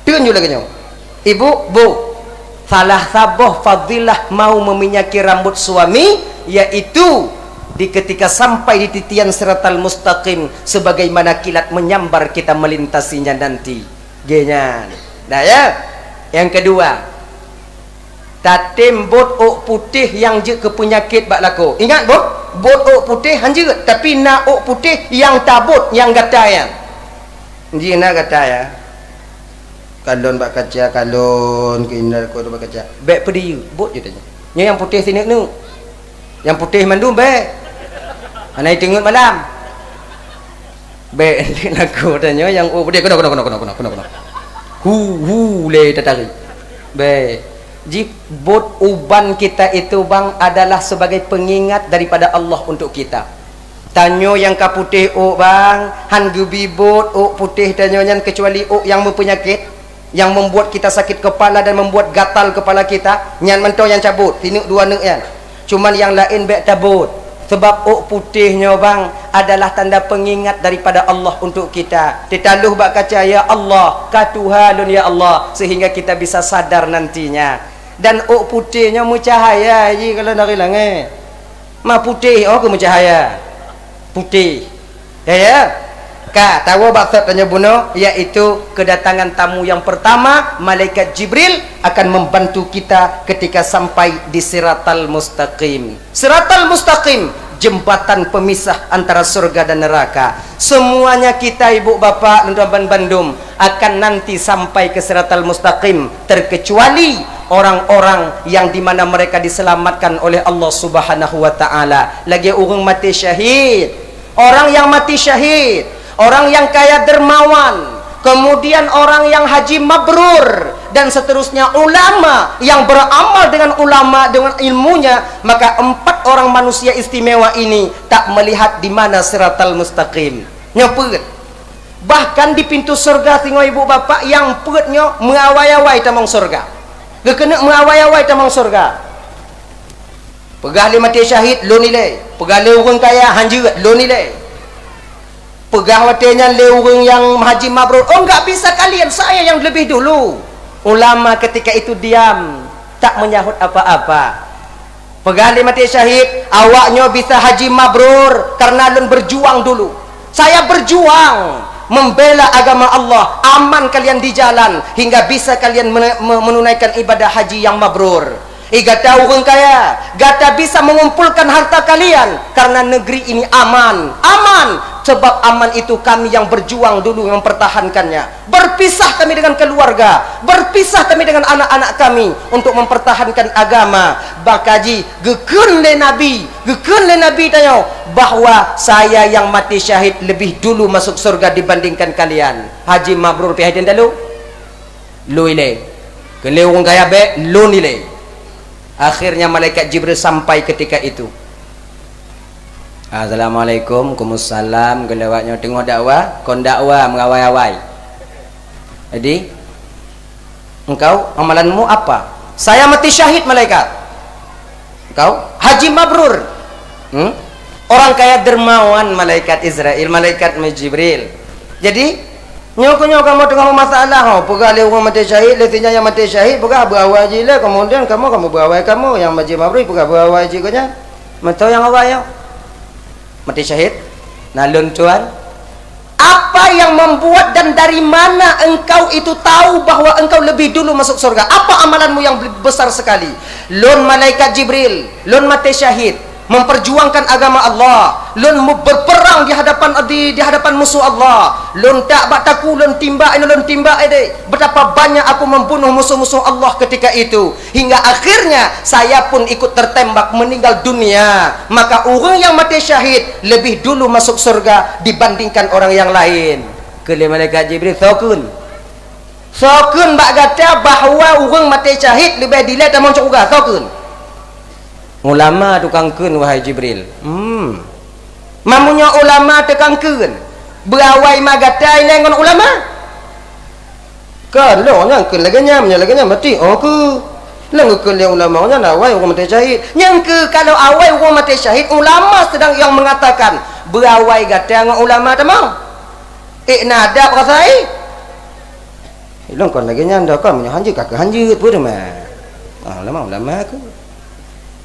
Teun ju lagée nyoe. Ibu, bu, salah saboh fadilah mau meminyaki rambut suami, yaitu di ketika sampai di titian siratal mustaqim, sebagaimana kilat menyambar kita melintasinya nanti. Geuh nyan. Nah ya. Yang kedua, tatem bot ôk putéh nyang jeuet keu peunyakét bak lakoe. Ingat bot, bot ôk putéh han jeuet, tapi na ôk putéh nyang tabot nyang gata nyan. Jih na gata ya. Kalon bak kaca, kalon keu indai lakoe bak kaca. Bék peudiyeu, bot ju tanyoe. Nyoe nyang putéh sineuk-neuk. Nyang putéh mandum bék. Hana iteungeut malam. Bék lakoe tanyoe nyang oh putéh keunoe, keunoe, keunoe. Hu, hu lé tatarék. Bék. Jih bot uban kita itu bang adalah sebagai pengingat daripada Allah untuk kita. Tanyoe nyang ka putéh ôk bang, han geubi bot ôk putéh tanyoe nyan keucuali ôk nyang meupeunyakét, nyang membuat kita sakit kepala dan membuat gatal kepala kita, nyan mantong nyang cabot, sineuk dua neuk nyan. Cuman nyang laén bék tabot, sebab ôk putéh nyoe bang adalah tanda pengingat daripada Allah untuk kita. Teutaloh bak kaca, "Ya Allah, ka tuha lôn ya Allah," sehingga kita bisa sadar nantinya. Dan ôk putéh nyoe meucahaya jih kalau dari langét. Ma putéh, oh, keu meucahaya. Putéh. Ya, ya. Ka, tawoe bak sot tanyoe bunoe, yaitu kedatangan tamu yang pertama, malaikat Jibril akan membantu kita ketika sampai di Siratal Mustaqim. Siratal Mustaqim, jembatan pemisah antara surga dan neraka. Semuanya kita, ibu bapak, dan teman bandum, akan nanti sampai ke Siratal Mustaqim, terkecuali orang-orang yang dimana mereka diselamatkan oleh Allah Subhanahu wa Ta'ala. Lagée ureuëng maté syahid. Orang yang mati syahid, orang yang kaya dermawan, kemudian orang yang haji mabrur, dan seterusnya, ulama yang beramal dengan ulama, dengan ilmunya, maka empat orang manusia istimewa ini tak melihat di mana Siratal Mustaqim. Nyoe peuet. Bahkan di pintu surga singoh ibu bapak nyang peuet nyoe meuawai-awai tamong surga. Geukeuneuk meuawai-awai tamong surga. Peugah lé maté syahid, lôn ilée. Peugah lé ureuëng kaya, hanjeuet, lôn ilée. Peugah watée nyan lé ureuëng nyang haji mabrur, "Oh, enggak bisa kalian, saya yang lebih dulu." Ulama ketika itu diam, tak menyahut apa-apa. Peugah lé maté syahid, "Awak nyoe bisa haji mabrur karena lôn berjuang dulu. Saya berjuang membela agama Allah, aman kalian di jalan hingga bisa kalian mene-, me-, menunaikan ibadah haji yang mabrur." Eh, gata ureuëng kaya, gata bisa mengumpulkan harta kalian karena negeri ini aman. Aman sebab aman itu kami yang berjuang dulu mempertahankannya. Berpisah kami dengan keluarga, berpisah kami dengan anak-anak kami untuk mempertahankan agama. Bakaji geukheun lé Nabi, geukheun lé Nabi tanyoe bahwa saya yang mati syahid lebih dulu masuk surga dibandingkan kalian. Haji mabrur pih hai teuntelu. Lôn ilée. Kheun lé ureuëng kaya bék, lôn ilée. Akhirnya malaikat Jibril sampai ketika itu. Assalamualaikum, kumusalam, geulewat nyoe teungoh dakwah, kon dakwah meuawai-awai. Jadi, engkau amalanmu apa? Saya mati syahid, malaikat. Engkau haji mabrur. Hmm? Orang kaya dermawan, malaikat Israel, malaikat Jibril. Jadi, nyoe keuh nyoe kamoe teungoh meumasalah, ho, peugah lé ureuëng mati syahid, lé sinyan nyang mati syahid, peugah beuawai jih lé, kemudian kamoe, kamoe beuawai kamoe, nyang mati mabrur, peugah beuawai jih keu nyan. Meutoe nyang awai nyoe. Mati syahid. Nah, lôn tuan, apa yang membuat dan dari mana engkau itu tahu bahwa engkau lebih dulu masuk surga? Apa amalanmu yang be-, besar sekali? Lôn malaikat Jibril, lôn mati syahid, memperjuangkan agama Allah. Lôn mu-, berperang di hadapan, di, di hadapan musuh Allah. Lôn tak bak taku, lôn timbak, ini lôn timbak, eh, dek. Betapa banyak aku membunuh musuh-musuh Allah ketika itu. Hingga akhirnya saya pun ikut tertembak meninggal dunia. Maka ureuëng nyang mati syahid lebih dulu masuk surga dibandingkan orang yang lain. Kheun lé malaikat Jibril, "Soe kheun? Soe kheun bak gata bahwa ureuëng mati syahid leubeh dilée tamong syeuruga? Soe kheun?" "Ulama tukang kheun, wahai Jibril." Hmm. Mamunyoe ulama tukang kheun, beuawai ma gata ilée ngon ulama? Kan lôn nyang kheun lagée nyan, meunyoe lagée nyan mati, oh keu. Lôn geukheun lé ulama nyan awai ureuëng maté syahid. Nyang keu kalau awai ureuëng maté syahid, ulama sedang yang mengatakan, beuawai gata ngon ulama tamong. Eh, na adab rasai. Lôn kon lagée nyan dah kan, meunyoe hanjeuet ka keu hanjeuet, peue teuma? Ah, ulama, ulama keu.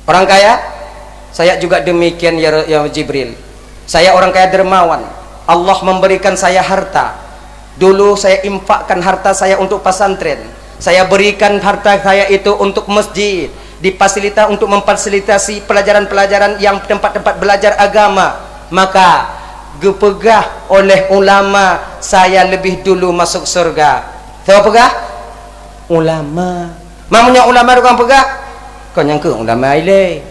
Orang kaya, saya juga demikian ya, ya Jibril. Saya orang kaya dermawan. Allah memberikan saya harta. Dulu saya infakkan harta saya untuk pesantren. Saya berikan harta saya itu untuk masjid, difasilita-, untuk memfasilitasi pelajaran-pelajaran yang tempat-tempat belajar agama. Maka geupeugah oleh ulama saya lebih dulu masuk surga. Siapa peugah? Ulama. Mamunyoe ulama tukang peugah, kon nyang keu ulama ilée.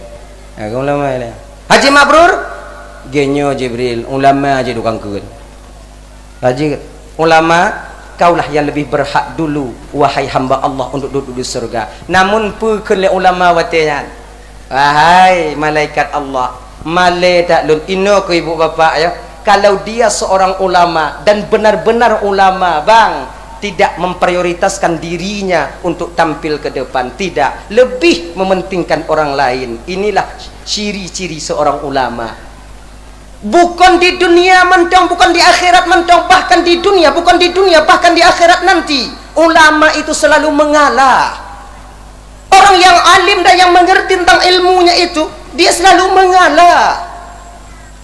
Ha, kon ulama ilée. Haji mabrur, geunyoe Jibril, ulama jih tukang kheun. Haji, ulama, kaulah yang lebih berhak dulu, wahai hamba Allah, untuk duduk di surga. Namun peue kheun lé ulama watée nyan? Wahai malaikat Allah, malée that lôn, inoe keu ibu bapak ya, kalau dia seorang ulama dan benar-benar ulama, bang, tidak memprioritaskan dirinya untuk tampil ke depan, tidak, lebih mementingkan orang lain. Inilah ciri-ciri seorang ulama. Bukon di dunia mantong, bukon di akhirat mantong, bahkan di dunia, bukon di dunia, bahkan di akhirat nanti, ulama itu selalu mengalah. Orang yang alim dan yang mengerti tentang ilmunya itu, dia selalu mengalah.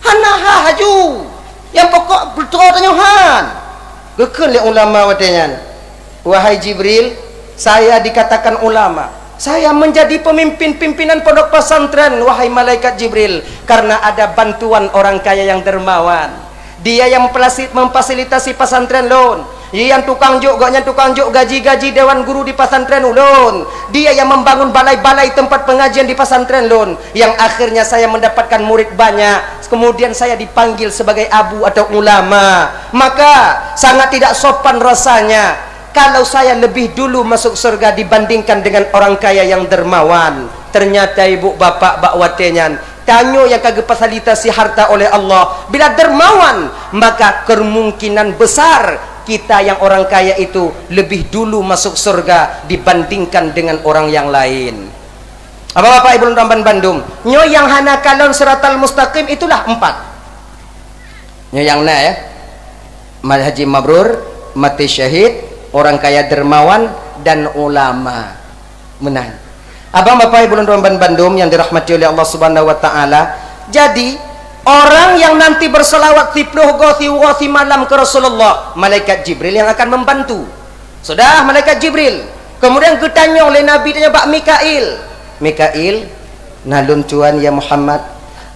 Hana ha haju. Nyang pokok beutôi tanyoe han. Geukheun lé ulama watée nyan, "Wahai Jibril, saya dikatakan ulama. Saya menjadi pemimpin pimpinan pondok pesantren, wahai malaikat Jibril, karena ada bantuan orang kaya yang dermawan. Dia yang memfasilitasi pesantren lôn. Dia yang tukang jok, gobnyan tukang jok gaji-gaji dewan guru di pesantren ulôn. Dia yang membangun balai-balai tempat pengajian di pesantren lôn, yang akhirnya saya mendapatkan murid banyak. Kemudian saya dipanggil sebagai abu atau ulama. Maka sangat tidak sopan rasanya kalau saya lebih dulu masuk surga dibandingkan dengan orang kaya yang dermawan." Ternyata ibu bapak bak watée nyan, tanyoe nyang ka geufasilitasi harta oleh Allah, bila dermawan, maka kemungkinan besar kita yang orang kaya itu lebih dulu masuk surga dibandingkan dengan orang yang lain. Bapak-bapak, ibu lôn tuan bandum, nyoe nyang hana kalon siratal mustaqim itulah empat. Nyoe nyang na, ya. Haji mabrur, mati syahid, orang kaya dermawan, dan ulama. Meunan. Abang bapak ibu lôn tuan bandum yang dirahmati oleh Allah Subhanahu wa taala. Jadi, orang yang nanti berselawat siploh goe siuroe simalam ke Rasulullah, malaikat Jibril yang akan membantu. Sudah malaikat Jibril. Kemudian geutanyong lé Nabi, tanyong bak Mikail. "Mikail, na lôn tuan ya Muhammad.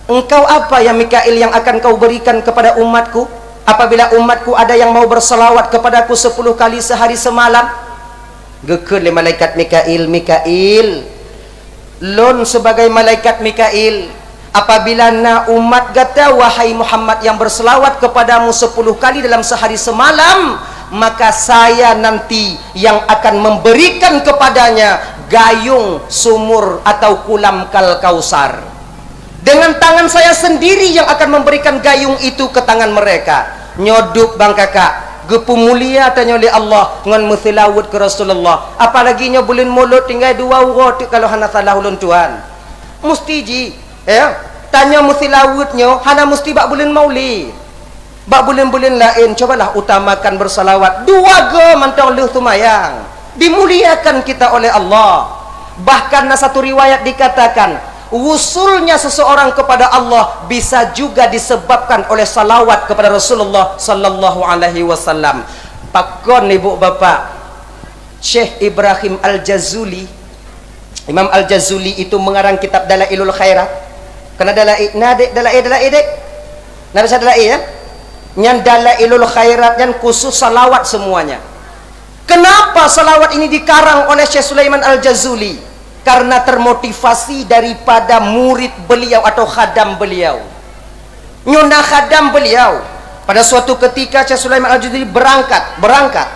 Engkau apa ya Mikail yang akan kau berikan kepada umatku? Apabila umatku ada yang mau berselawat kepadaku sepuluh kali sehari semalam?" Geukheun lé malaikat Mikail, "Mikail, lôn sebagai malaikat Mikail, apabila na umat gata, wahai Muhammad, yang berselawat kepadamu sepuluh kali dalam sehari semalam, maka saya nanti yang akan memberikan kepadanya gayung sumur atau kulam Kal Kausar. Dengan tangan saya sendiri yang akan memberikan gayung itu ke tangan mereka." Nyoe duek bang kakak, geupeumulia tanyoe lé Allah ngon meuseulaweuet keu Rasulullah. Apalagi nyoe buleuen Mulod tinggai dua uroe teuk kalau hana salah ulôn tuan. Musti jih, ya. Tanyoe meuseulaweuet nyoe hana musti bak buleuen Maulid. Bak buleuen-buleuen laén, cobalah utamakan bersalawat. Dua goe mantong lheueh seumayang. Dimuliakan kita oleh Allah. Bahkan na satu riwayat dikatakan, wusulnya seseorang kepada Allah bisa juga disebabkan oleh salawat kepada Rasulullah sallallahu alaihi wasallam. Pakon ibu bapak, Syekh Ibrahim Al-Jazuli, Imam Al-Jazuli itu mengarang kitab Dalailul Khairat. Kena dalai, na dek dalai, dalai dek? Na bisa dalai, ya? Nyan Dalailul Khairat nyan khusus salawat semuanya. Kenapa salawat ini dikarang oleh Syekh Sulaiman Al-Jazuli? Karena termotivasi daripada murid beliau atau khadam beliau. Nyoe na khadam beliau. Pada suatu ketika Syekh Sulaiman Al-Jazuli berangkat, berangkat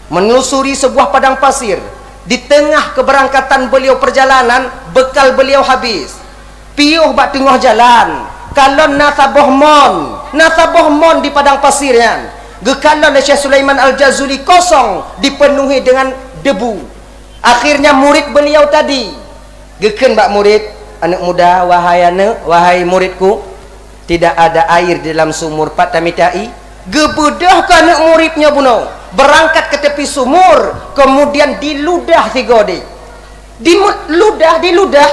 menelusuri sebuah padang pasir. Di tengah keberangkatan beliau perjalanan, bekal beliau habis. Piôh bak teungoh jalan, kalon na saboh mon, na saboh mon di padang pasir nyan. Geukalon lé Syekh Sulaiman Al-Jazuli kosong dipenuhi dengan debu. Akhirnya murid beliau tadi geukheun bak murid, "Aneuk muda, wahai aneuk, wahai muridku, tidak ada air di dalam sumur, pat tamita ie?" Geubeudôh keu aneuk murid nyoe bunoe, beurangkat keu tepi sumur, kemudian diludah sigoe deh. Diludah, diludah.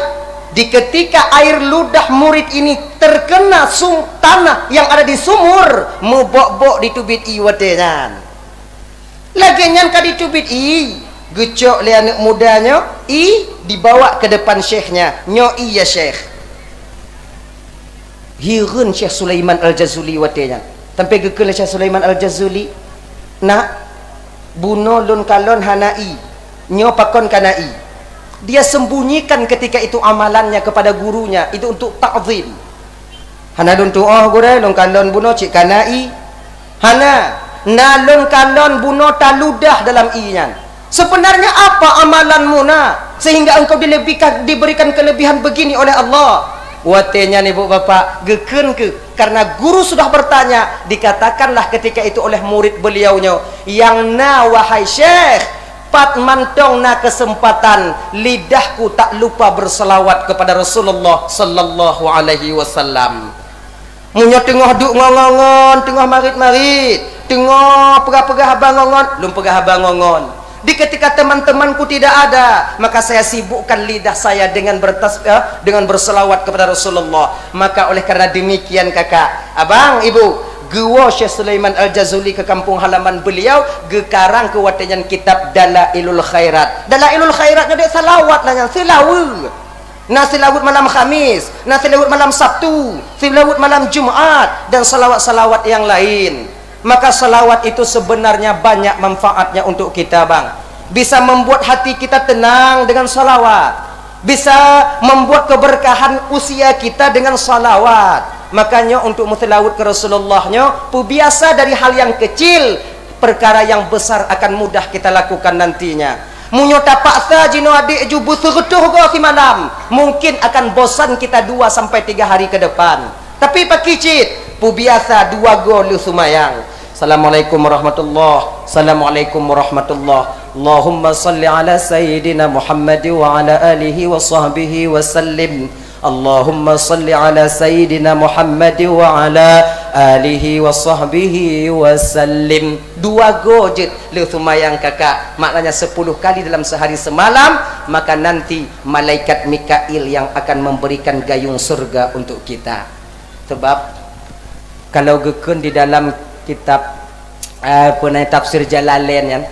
Di ketika air ludah murid ini terkena sum-, tanah yang ada di sumur, meubok-bok diteubiet ie watée nyan. Lagée nyan ka diteubiet ie, geucok lé aneuk muda nyoe ie, dibawa ke depan syekhnya. "Nyoe ie ya syekh." Hireuen Syekh Sulaiman Al-Jazuli watée nyan. Sampoe geukheun lé Syekh Sulaiman Al-Jazuli, "Nak, bunoe lôn kalon hana ie. Nyoe pakon kana ie?" Dia sembunyikan ketika itu amalannya kepada gurunya, itu untuk takzim. "Hana lôn tuoh gurée, lôn kalon bunoe cit kana ie." "Hana, na lôn kalon bunoe taludah dalam ie nyan. Sebenarnya apa amalanmu na sehingga engkau dilebihkan, diberikan kelebihan begini oleh Allah?" Watée nyan ibu bapak geukheun keuh, karena guru sudah bertanya, dikatakanlah ketika itu oleh murid beliau nyoe, "Nyang na, wahai syekh, pat mantong na kesempatan lidahku tak lupa berselawat kepada Rasulullah sallallahu alaihi wasallam." Meunyoe teungoh duek ngon ngon, teungoh marit-marit, teungoh peugah-peugah haba ngon ngon, lôn peugah haba ngon ngon. Di ketika teman-temanku tidak ada, maka saya sibukkan lidah saya dengan bertas-, eh, dengan berselawat kepada Rasulullah. Maka oleh karena demikian kakak, abang, ibu, Geuwoe Syekh Sulaiman Al-Jazuli ke kampung halaman beliau, geukarang keu watée nyan kitab Dalailul Khairat. Dalailul Khairat nyoe dek salawat lah nyan, seulaweuet. Na seulaweuet malam Khamis, na seulaweuet malam Sabtu, seulaweuet malam Jumat, dan salawat-salawat yang lain. Maka salawat itu sebenarnya banyak manfaatnya untuk kita, bang. Bisa membuat hati kita tenang dengan salawat. Bisa membuat keberkahan usia kita dengan salawat. Makanya untuk meuseulaweuet ke Rasulullah nyoe, peubiasa dari hal yang kecil, perkara yang besar akan mudah kita lakukan nantinya. Meunyoe tapaksa jinoe adek ju beuseureutoh goe simalam, mungkin akan bosan kita dua sampai tiga hari ke depan. Tapi pakri cit, peubiasa dua goe lheueh seumayang. Assalamualaikum warahmatullah. Assalamualaikum warahmatullah. Allahumma salli ala sayyidina Muhammad wa ala alihi wa sahbihi wa sallim. Allahumma salli ala sayyidina Muhammad wa ala alihi wa sahbihi wa sallim. Dua goe jeuet lheueh seumayang kakak, maknanya sepuluh kali dalam sehari semalam, maka nanti malaikat Mikail yang akan memberikan gayung surga untuk kita. Sebab kalau geukheun di dalam kitab, eh, peue nan, Tafsir Jalalain nyan,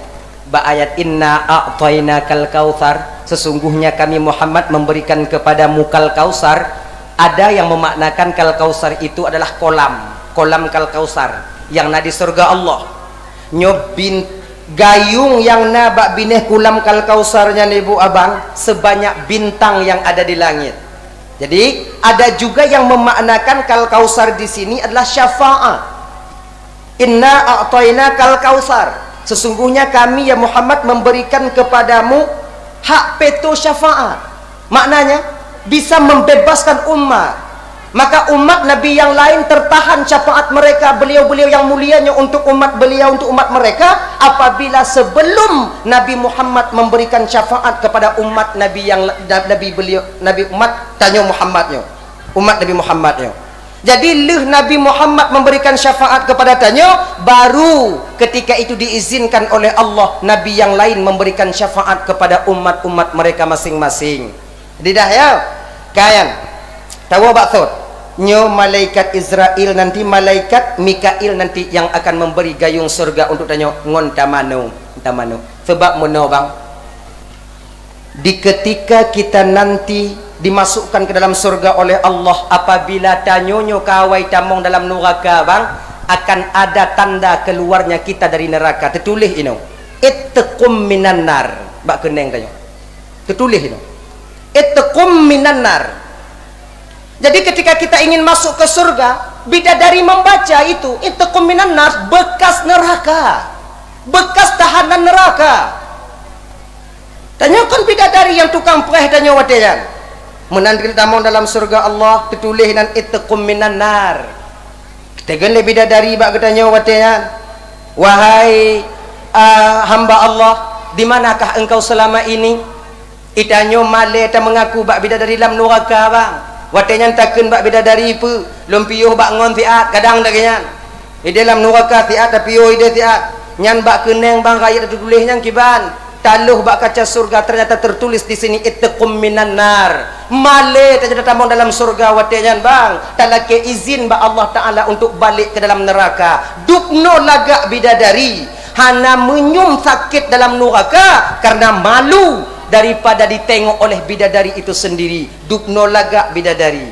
bak ayat, "Inna a'tainakal kautsar," sesungguhnya kami Muhammad memberikan kepadamu kal kautsar, ada yang memaknakan kal kautsar itu adalah kolam, kolam kal kautsar yang na di surga Allah. Nyoe bin-, gayung nyang na bak binéh kulam kal kautsar nyan, ibu abang, sebanyak bintang yang ada di langit. Jadi, ada juga yang memaknakan kal kautsar di sini adalah syafaat. "Inna a'tainakal kautsar." Sesungguhnya kami, ya Muhammad, memberikan kepadamu hak peto syafaat. Maknanya, bisa membebaskan umat. Maka umat Nabi yang lain tertahan syafaat mereka, beliau-beliau yang mulia nyoe untuk umat beliau, untuk umat mereka, apabila sebelum Nabi Muhammad memberikan syafaat kepada umat Nabi yang la-, Nabi beliau, Nabi umat tanyoe Muhammad nyoe. Umat Nabi Muhammad nyoe. Jadi, lheueh Nabi Muhammad memberikan syafaat kepada tanyoe, baru ketika itu diizinkan oleh Allah, Nabi yang lain memberikan syafaat kepada umat-umat mereka masing-masing. Jadi dah, ya? Kan? Tawoe bak sot. Nyoe malaikat Izrail, nanti malaikat Mikail nanti yang akan memberi gayung surga untuk tanyoe ngon tamanoe, tamanoe. Sebab meunoe, bang, di ketika kita nanti dimasukkan ke dalam surga oleh Allah, apabila tanyoe nyoe ka awai tamong dalam nuraka, bang, akan ada tanda keluarnya kita dari neraka. Teutuléh inoe, "Itqum minan nar," bak keuneng tanyoe. Teutuléh inoe, "Itqum minan nar." Jadi, ketika kita ingin masuk ke surga, bidadari membaca itu, "Itqum minan nar," bekas neraka, bekas tahanan neraka. Tanyoe kon bidadari nyang tukang preh tanyoe watée nyan. Meunan tamong dalam surga Allah, teutuléh nan, "Itqum minan nar." Teugen lé bidadari bak geutanyoe watée nyan, "Wahai, ah, hamba Allah, di manakah engkau selama ini?" Itanyoe malée tameungaku bak bidadari lam nuraka, bang. Watée nyan takheun bak bidadari, "Peue, lôn piôh bak ngon siat," kadang lagée nyan. Ideh lam nuraka siat, tapiôh ideh siat. Nyan bak keuneng, bang, rayeuk teutuléh nyan kiban. Taloh bak kaca surga, ternyata tertulis di sini, "Itqum minan nar." Malée tanyoe tatamong dalam surga watée nyan, bang, talakée izin bak Allah Taala untuk balek ke dalam neraka. Dubnoe lagak bidadari, hana meunyum sakét dalam nuraka karena malu daripada ditengok oleh bidadari itu sendiri. Dubnoe lagak bidadari.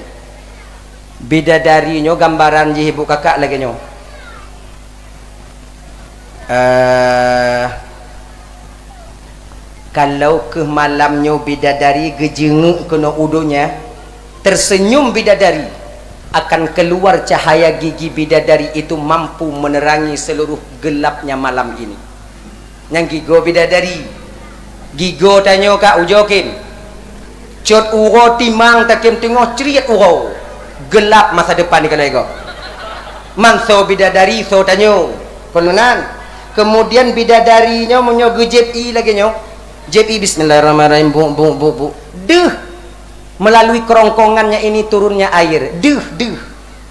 Bidadari nyoe gambaran jih ibu kakak lagée nyoe. Eh, kalau keuh malam nyoe bidadari geujeungeuk keunoe u donya, tersenyum bidadari, akan keluar cahaya gigi bidadari itu mampu menerangi seluruh gelapnya malam ini. Nyang gigoe bidadari. Gigoe tanyoe ka ujoe khem. Cot uroe timang takhem teungoh criet uroe. Gelap masa depan di kala igoe. Manso bidadari so tanyoe. Kon meunan. Kemudian bidadari nyoe meunyoe geujieb ie lagée nyoe. Jieb ie, "Bismillahirrahmanirrahim." Buk, buk, buk, buk. Deuh. Melalui kerongkongannya ini turunnya air. Deuh, deuh.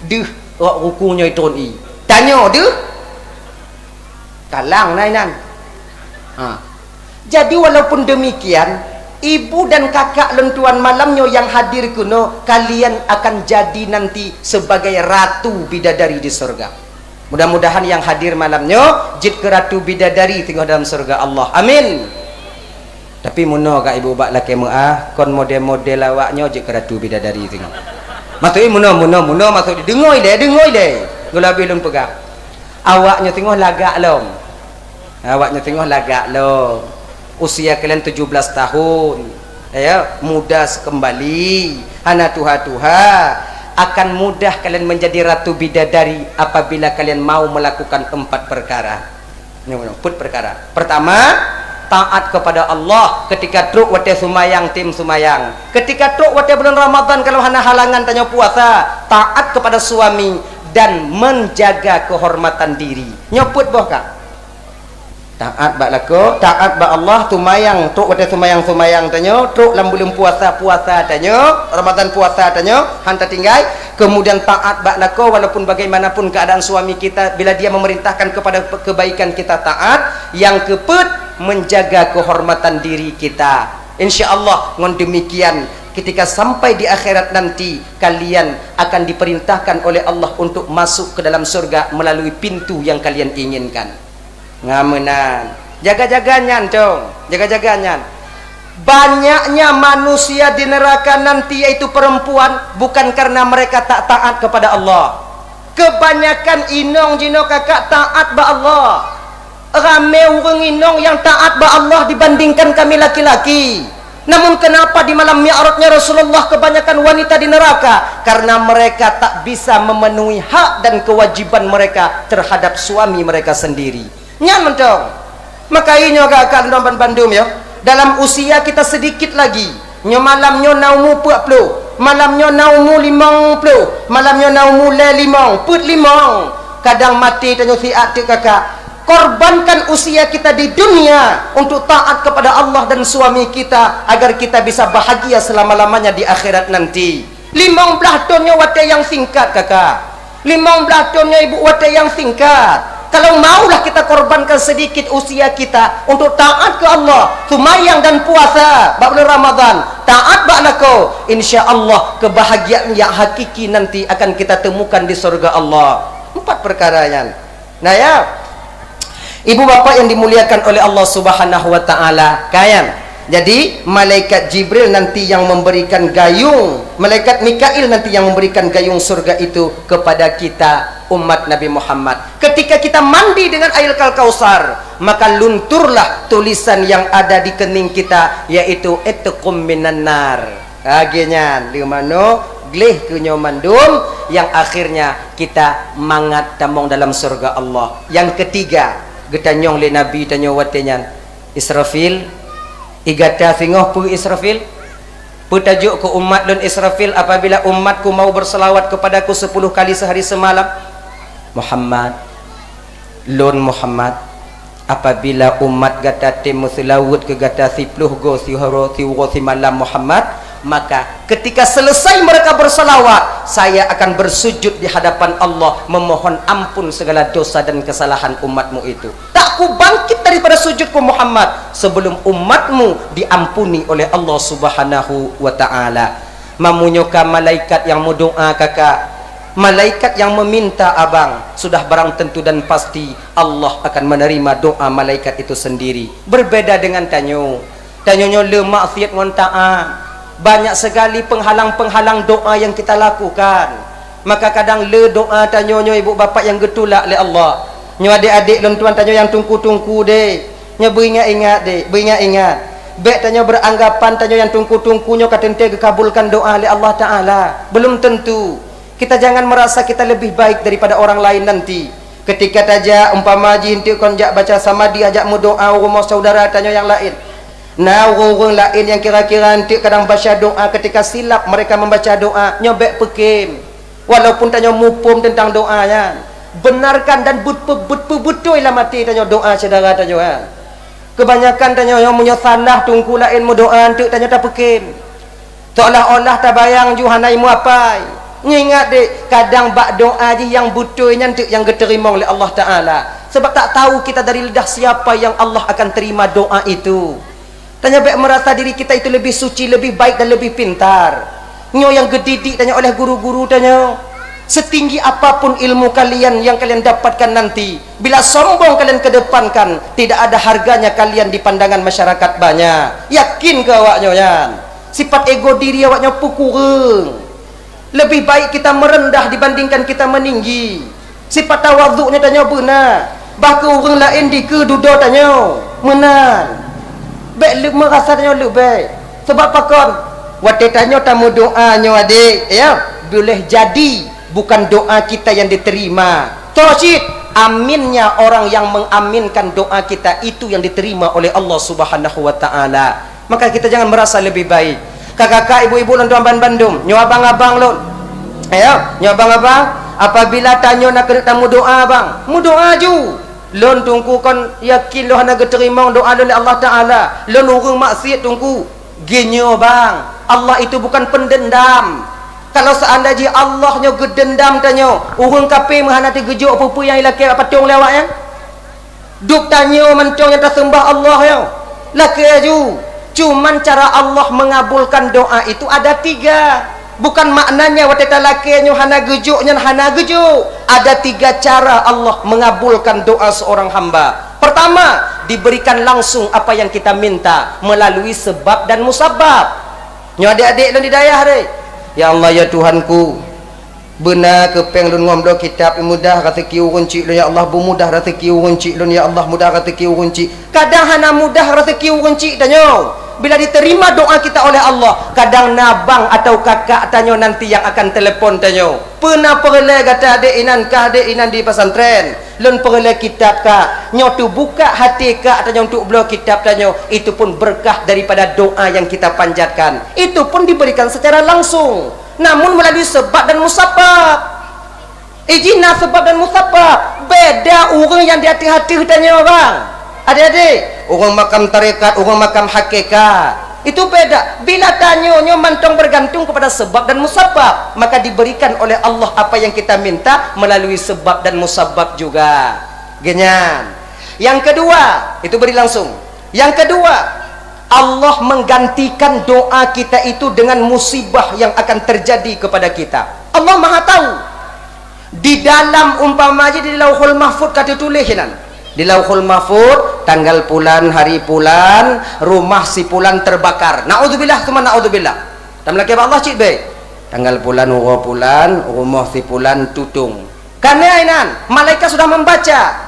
Deuh. Rok ruku nyoe turun ie. Tanyoe deuh. Talang na inan. Ha. Jadi, walaupun demikian, ibu dan kakak lôn tuan malam nyoe nyang hadir keunoe, kalian akan jadi nanti sebagai ratu bidadari di surga. Mudah-mudahan nyang hadir malam nyoe jeuet keu ratu bidadari singoh dalam syeuruga Allah. Amin. Tapi meunoe ka ibu bak lakée meu'ah, kon model-model awak nyoe jeuet keu ratu bidadari singoh. Maksud i meunoe, meunoe, meunoe maksud i deungoe ilée, deungoe ilée. Geulabih lôn peugah. Awak nyoe singoh lagak lom. Awak nyoe singoh lagak lom. Usia kalian tujuh belas tahun. Ya, muda sekembali, hana tuha-tuha. Akan mudah kalian menjadi ratu bidadari apabila kalian mau melakukan empat perkara. Nyoe, nyoe, peuet perkara. Pertama, taat kepada Allah ketika trok watée sumayang, tem sumayang. Ketika trok watée bulan Ramadan, kalau hana halangan tanyoe puasa, taat kepada suami dan menjaga kehormatan diri. Nyoe peuet boh ka. Taat bak lakoe, taat bak Allah, sumayang, trok watée sumayang-sumayang tanyoe, trok lam buleuen puasa, puasa tanyoe, Ramadan puasa tanyoe, han tatinggai. Kemudian taat bak lakoe walaupun bagaimanapun keadaan suami kita, bila dia memerintahkan kepada pe-, kebaikan kita taat. Yang keupeuet, menjaga kehormatan diri kita. Insya Allah, ngon demikian, ketika sampai di akhirat nanti, kalian akan diperintahkan oleh Allah untuk masuk ke dalam surga melalui pintu yang kalian inginkan. Ngameunan. Jaga-jaga nyan, cong. Jaga-jaga nyan. Banyaknya manusia di neraka nanti, yaitu perempuan, bukan karena mereka tak taat kepada Allah. Kebanyakan inong jinoe kakak taat bak Allah. Ramé ureuëng inong nyang taat bak Allah dibandingkan kami laki-laki. Namun kenapa di malam Mi'rajnya Rasulullah kebanyakan wanita di neraka? Karena mereka tak bisa memenuhi hak dan kewajiban mereka terhadap suami mereka sendiri. Nyan mantong. Maka inyoe kakak lôn ban bandum ya. Dalam usia kita sedikit lagi. Nyoe malam nyoe na umu peuet ploh. Malam nyoe na umu limong ploh. Malam nyoe na umu lhée limong, peuet limong. Kadang maté tanyoe siat teuk kakak. Korbankan usia kita di dunia untuk taat kepada Allah dan suami kita agar kita bisa bahagia selama-lamanya di akhirat nanti. Limong blaih thon nyoe watée nyang singkat, kakak. Limong blaih thon nyoe ibu watée nyang singkat. Kalau maulah kita korbankan sedikit usia kita untuk taat ke Allah, sumayang dan puasa bak bulan Ramadan, taat bak lakoe, insya Allah kebahagiaan yang hakiki nanti akan kita temukan di surga Allah. Empat perkara nyan. Nah ya, ibu bapak yang dimuliakan oleh Allah Subhanahu wa Ta'ala, kayan. Jadi, malaikat Jibril nanti yang memberikan gayung, malaikat Mikail nanti yang memberikan gayung surga itu kepada kita, umat Nabi Muhammad. Ketika kita mandi dengan air Kal-Kausar, maka lunturlah tulisan yang ada di kening kita, yaitu itqum minan nar. Lagée nyan, leuh manoe, gleh keu nyoe mandum, yang akhirnya kita mangat tamong dalam syurga Allah. Yang ketiga, geutanyong lé Nabi tanyoe watée nyan, Israfil, i gata singoh peue Israfil? Peue tajok keu umat lôn Israfil apabila umatku mau berselawat kepadaku sepuluh kali sehari semalam? Muhammad, lôn Muhammad, apabila umat gata tem meuseulaweuet keu gata siploh goe siuroe siuroe simalam Muhammad, maka ketika selesai mereka berselawat, saya akan bersujud di hadapan Allah memohon ampun segala dosa dan kesalahan umatmu itu. Tak kubangkit daripada sujudku Muhammad sebelum umatmu diampuni oleh Allah Subhanahu wa Ta'ala. Mamunyoka malaikat yang meudoa kakak, malaikat yang meminta abang, sudah barang tentu dan pasti Allah akan menerima doa malaikat itu sendiri. Berbeda dengan tanyoe. Tanyoe nyoe le maksiat ngon taat. Banyak sekali penghalang-penghalang doa yang kita lakukan. Maka kadang le doa tanyoe nyoe ibu bapak yang geutulak lé Allah. Nyoe adik-adik lôn tuan tanyoe yang tungku-tungku deh. Nyoe beuingat-ingat deh, beuingat-ingat. Bék tanyoe beranggapan tanyoe yang tungku-tungku nyoe ka teuntée geukabulkan doa lé Allah Ta'ala. Belum tentu. Kita jangan merasa kita lebih baik daripada orang lain nanti. Ketika tajak umpama jih enteuk kon jak baca samadhi ajak meudoa u rumoh saudara tanyoe yang laén. Na ureuëng-ureuëng laén nyang kira-kira enteuk kadang baca doa ketika silap mereka membaca doa, nyoe bék peukem. Walaupun tanyoe muphom teuntang doa nyan, benarkan dan beut-, beut-, beutôi lam até tanyoe doa syedara tanyoe nyan. Keubanyakan tanyoe nyoe meunyoe salah tungku laén meudoa enteuk tanyoe tapeukem. Seolah-olah tabayang ju hana imeuapai. Nyoe ingat dek, kadang bak doa jih nyang beutôi nyan teuk nyang geuteurimong lé Allah Ta'ala. Sebab tak tahu kita dari lidah siapa yang Allah akan terima doa itu. Tanyoe bék merasa diri kita itu lebih suci, lebih baik dan lebih pintar. Nyoe nyang geudidik tanyoe oleh guru-guru tanyoe. Setinggi apapun ilmu kalian yang kalian dapatkan nanti, bila sombong kalian kedepankan, tidak ada harganya kalian di pandangan masyarakat banyak. Yakin keu awaknyoe nyan. Sifat ego diri awaknyoe peukureueng. Lebih baik kita merendah dibandingkan kita meninggi. Sifat tawadhu nyoe tanyoe beuna. Bah keu ureueng laén dikeue dudoe tanyoe. Meunan. Bék le-, meurasa tanyoe leubeh. Sebab pakon? Watée tanyoe tameudoá nyoe adék, ya, boleh jadi bukan doa kita yang diterima. Toh cit, aminnya orang yang mengaminkan doa kita itu yang diterima oleh Allah Subhanahu wa Ta'ala. Maka kita jangan merasa lebih baik. Kakak-kakak, ibu-ibu lôn tuan ban bandum, nyoe abang-abang lôn. Ya, nyoe abang-abang, apabila tanyoe na keuneuk tameudoá, bang, meudoá ju. Lôn Teungku kon yakin lôn hana geuteurimong doá lôn lé Allah Ta'ala. Lôn ureueng maksiet Teungku. Geunyoe bang, Allah itu bukan pendendam. Kalau seandai jih Allah nyoe geudendam tanyoe, ureueng kafé meuhana teugeujok peue-peue nyang ilakée bak patong lé awaknyan. Duek tanyoe mantong nyang taseumbah Allah nyoe. Lakée aju. Cuman cara Allah mengabulkan doa itu ada tiga. Bukan maknanya watée talakée nyoe hana geujok nyan hana geujok. Ada tiga cara Allah mengabulkan doa seorang hamba. Pertama, diberikan langsung apa yang kita minta melalui sebab dan musabab. Nyoe adék-adék lôn di dayah deh. Ya Allah, ya Tuhanku, beuna keu péng lôn ngon bloe kitab, mudah raseuki ureueng chik lôn, ya Allah, beumudah raseuki ureueng chik lôn, ya Allah, mudah raseuki ureueng chik. Kadang hana mudah raseuki ureueng chik tanyoe. Bila diterima doa kita oleh Allah, kadang na bang atau kakak tanyoe nanti yang akan telepon tanyoe. Peue na peureulée gata adék inan kah, adék inan di pesantren? Lôn peureulée kitab kah? Nyoe teubuka hati kah tanyoe untuk bloe kitab tanyoe. Itu pun berkah daripada doa yang kita panjatkan. Itu pun diberikan secara langsung. Namun melalui sebab dan musabab. Ijih na sebab dan musabab. Beda ureueng nyang di ateueh-ateueh tanyoe, bang. Adék-adék, ureueng makam tarekat, ureueng makam hakikat. Itu beda. Bila tanyoe nyoe mantong bergantung kepada sebab dan musabab, maka diberikan oleh Allah apa yang kita minta melalui sebab dan musabab juga. Geunyan. Yang kedua, itu beri langsung. Yang kedua, Allah menggantikan doa kita itu dengan musibah yang akan terjadi kepada kita. Allah Maha tahu. Di dalam umpama jih di Lauhul Mahfud ka teutuléh inan. Di Lauhul Mahfud, tanggal pulan, hari pulan, rumah si pulan terbakar. Naudzubillah, tsumma naudzubillah. Tameulakée bak Allah cit bék. Tanggal pulan, uroe pulan, rumoh si pulan tutong. Ka na inan, malaikat sudah membaca.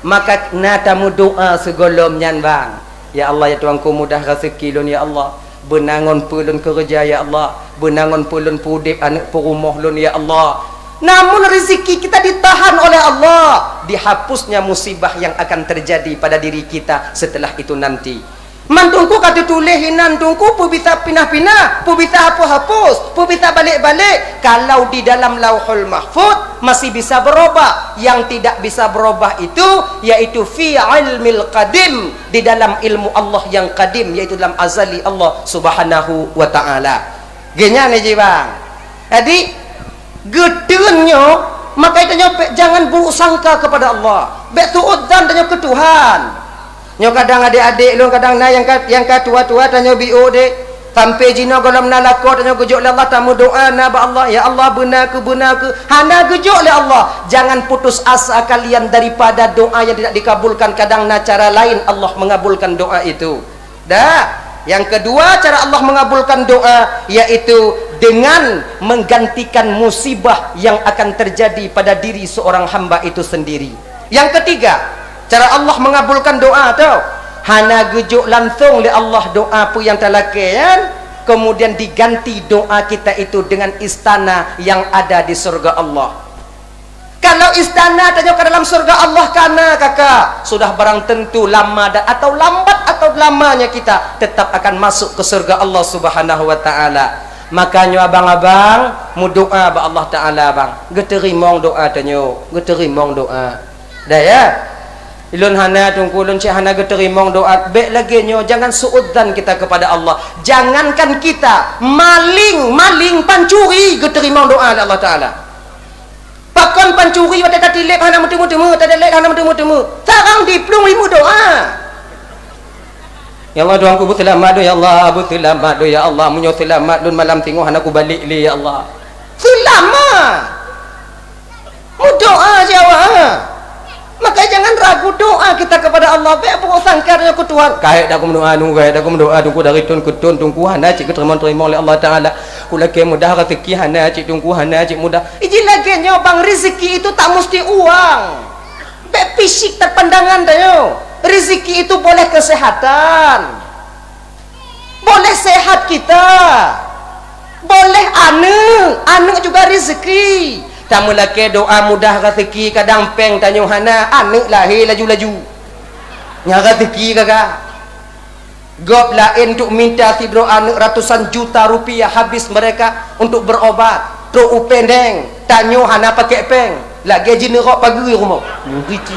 Maka na tameudoá sigohlom nyan, bang. Ya Allah, ya Tuhanku, mudah raseuki lôn, ya Allah. Beuna ngon peue lôn keureuja, ya Allah. Beuna ngon peue lôn peuudeb aneuk peurumoh lôn, ya Allah. Namun rezeki kita ditahan oleh Allah. Dihapusnya musibah yang akan terjadi pada diri kita setelah itu nanti. Man Teungku ka teutuléh inan Teungku, peue bisa pinah-pinah, peue bisa hapus-hapus, peue bisa balek-balek. Kalau di dalam Lauhul Mahfud masih bisa berubah. Yang tidak bisa berubah itu yaitu fi ilmil qadim, di dalam ilmu Allah yang qadim, yaitu dalam azali Allah Subhanahu wa Ta'ala. Geunyan jih bang. Jadi, geuteun nyoe, maka tanyoe bék jangan buruk sangka kepada Allah. Bék su'udzan tanyoe keu Tuhan. Nyoe kadang adék-adék lôn kadang na nyang ka, nyang ka tuha-tuha tanyoe biôh deh. Sampai jinoe gohlom na lakoe tanyoe geujok lé Allah tameudoá na bak Allah, "Ya Allah, beuna keu, beuna keu." Hana geujok lé Allah. Jangan putus asa kalian daripada doa yang tidak dikabulkan. Kadang na cara lain Allah mengabulkan doa itu. Dah, yang kedua cara Allah mengabulkan doa yaitu dengan menggantikan musibah yang akan terjadi pada diri seorang hamba itu sendiri. Yang ketiga, cara Allah mengabulkan doa tu hana geujok langsung lé Allah doa peue nyang talakée nyan, kemudian diganti doa kita itu dengan istana yang ada di surga Allah. Kalau istana tanyoe ka dalam surga Allah ka na, kakak, sudah barang tentu lama dan atau lambat atau lamanya kita tetap akan masuk ke surga Allah Subhanahu wa Ta'ala. Makanya abang-abang meudoa bak Allah Ta'ala, bang. Geuteurimong doa tanyoe, geuteurimong doa. Dah ya? Ulôn hana Teungku, ulôn cit hana geuteurimong doa. Bék lagée nyoe, jangan suudzan kita kepada Allah. Jangankan kita, maling, maling pancuri geuteurimong doa lé Allah Ta'ala. Pakon pancuri watée tatiléb hana meuteumé-teumé, tadalek hana meuteumé-teumé. Sarang diplueng limeudoa. Ya Allah, Tuhanku, beuseulamat lôn, ya Allah, beuseulamat lôn, ya Allah. Meunyoe seulamat lôn malam singoh hana kubalek lé, ya Allah. Seulamat! Meudoa cit awak, ha. Maka jangan ragu doa kita kepada Allah. Bék buruk sangka tanyoe keu Tuhan. Kahé dak meudoa, nunggu kahé dak meudoa, tunggu dari thon keu thon, tunggu hana cit geuteurimong-teurimong lé Allah Taala. Kulakée mudah rezeki hana cit, tunggu hana cit mudah. Iji lagée nyoe bang, rezeki itu tak mesti uang. Bék fisik that pandangan tanyoe. Rezeki itu boleh kesehatan. Boleh sehat kita. Boleh aneuk, aneuk juga rezeki. Tameulakée doa mudah rezeki, kadang péng tanyoe hana, aneuk lahé laju-laju. Nyan rezeki kakak. Gob laén untuk minta sidroe aneuk ratusan juta rupiah habis mereka untuk berobat. Trok u péng, tanyoe hana pakék péng. Lagée jineurok pageue rumoh. Meugici.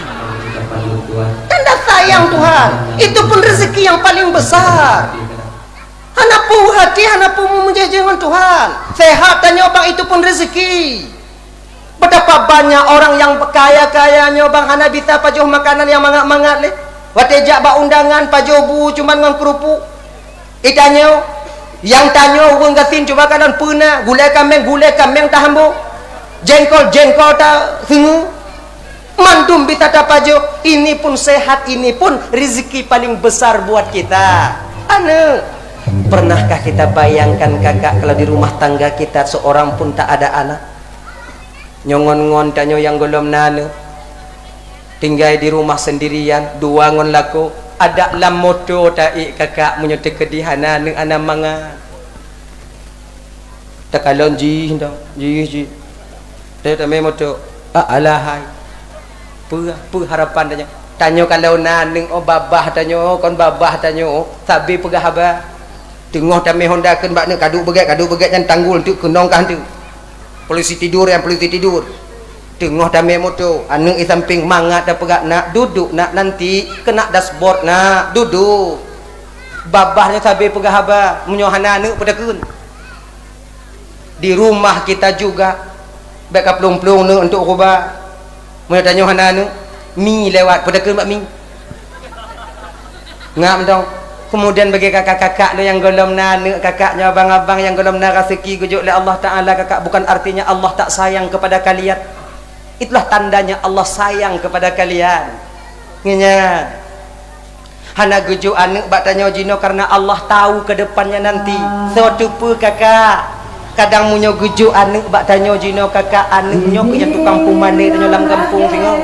Tanda sayang Tuhan. Itu pun rezeki yang paling besar. Hana peue hati, hana peue meujeuh-jeuh ngon Tuhan. Sehat tanyoe bang, itu pun rezeki. Betapa banyak orang yang kaya-kaya nyoe bang, hana bisa pajoh makanan yang mangat-mangat lé. Watée jak bak undangan, pajoh bu cuman ngon keurupuk. Itanyoe, nyang tanyoe ureuëng gasien cuba kalon peue na, gulai kaméng, gulai kaméng tahambo, jengkol, jengkol taseungue, mandum bisa tapajoh. Ini pun sehat, ini pun rezeki paling besar buat kita. Aneuk, pernahkah kita bayangkan kakak kalau di rumah tangga kita seorang pun tak ada anak? Nyoe ngon-ngon tanyoe nyang gohlom na aneuk. Tinggai di rumah sendirian, dua ngon lakoe, adak lam moto taék kakak meunyoe teukeudi hana aneuk hana mangat. Takalon jih dong, jih, jih. Teu tamé moto, ah, alahai. Peue, peue harapan tanyoe? Tanyoe kalau na aneuk, oh, babah tanyoe, kon babah tanyoe, sabe peugah haba. Teungoh tamé honda kheun bak neuk, ka duek beugét, ka duek beugét nyan tanggul teuk keunong kah teuk. Polisi tidur nyan, polisi tidur. Teungoh tamé moto, aneuk di sampéng mangat tapeugah, "Nak, duduek nak, nanti kena dashboard nak, duduek." Babah nyoe sabe peugah haba, meunyoe hana aneuk peue takheun. Di rumah kita juga, bék ka plueng-plueng neuk untuk ruba. Meunyoe tanyoe hana aneuk, mi lewat, peue takheun bak mi. Ngam dong. Kemudian bagi kakak-kakak lôn nyang gohlom na aneuk, kakak nyoe abang-abang nyang gohlom na raseuki geujok lé Allah Taala, kakak, bukan artinya Allah tak sayang kepada kalian. Itulah tandanya Allah sayang kepada kalian. Nginya, hana geujok aneuk bak tanyoe jinoe karena Allah tahu ke depannya nanti. Soe teupeu kakak, kadang meunyoe geujok aneuk bak tanyoe jinoe kakak, aneuk nyoe keu nyang tukang pumané tanyoe lam gampông singoh.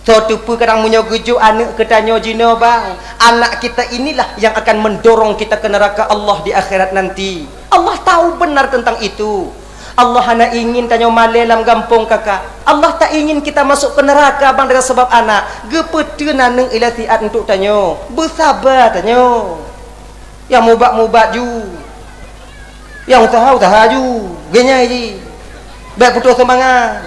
Soe teupeu kadang meunyoe geujok aneuk keu tanyoe jinoe bang, anak kita inilah yang akan mendorong kita ke neraka Allah di akhirat nanti. Allah tahu benar tentang itu. Allah hana ingin tanyoe malée lam gampông kakak. Allah tak ingin kita masuk ke neraka bang dengan sebab anak. Geupeuteun aneuk ilée siat untuk tanyoe. Beusaba tanyoe. Nyang mubat-mubat ju. Nyang useuha-useuha ju. Geunyai jih. Bék putôh seumangat.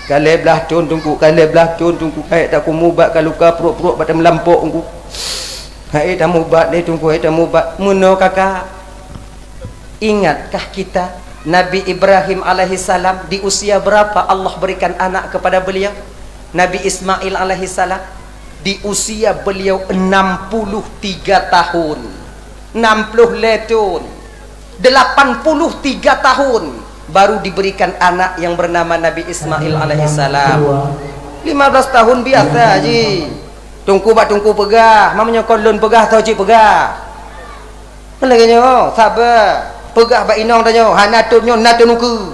Ka lhée blaih thon teungku, ka lhée blaih thon teungku, ka hek takumubat ka luka pruet-pruet bak teumeulampo teungku. Hai tamubat lé teungku, hai tamubat. Meunoe kakak. Ingatkah kita Nabi Ibrahim alaihissalam di usia berapa Allah berikan anak kepada beliau? Nabi Ismail alaihissalam di usia beliau enam puluh tiga tahun, enam puluh lhée thon, delapan puluh tiga tahun baru diberikan anak yang bernama Nabi Ismail alaihissalam. Lima belas tahun biasa ji. Teungku bak teungku peugah, ma meunyoe kon lôn peugah, soe cit peugah. Lagée nyoe, sabe. Peugah bak inong tanyoe, hana thon nyoe na thon ukeue.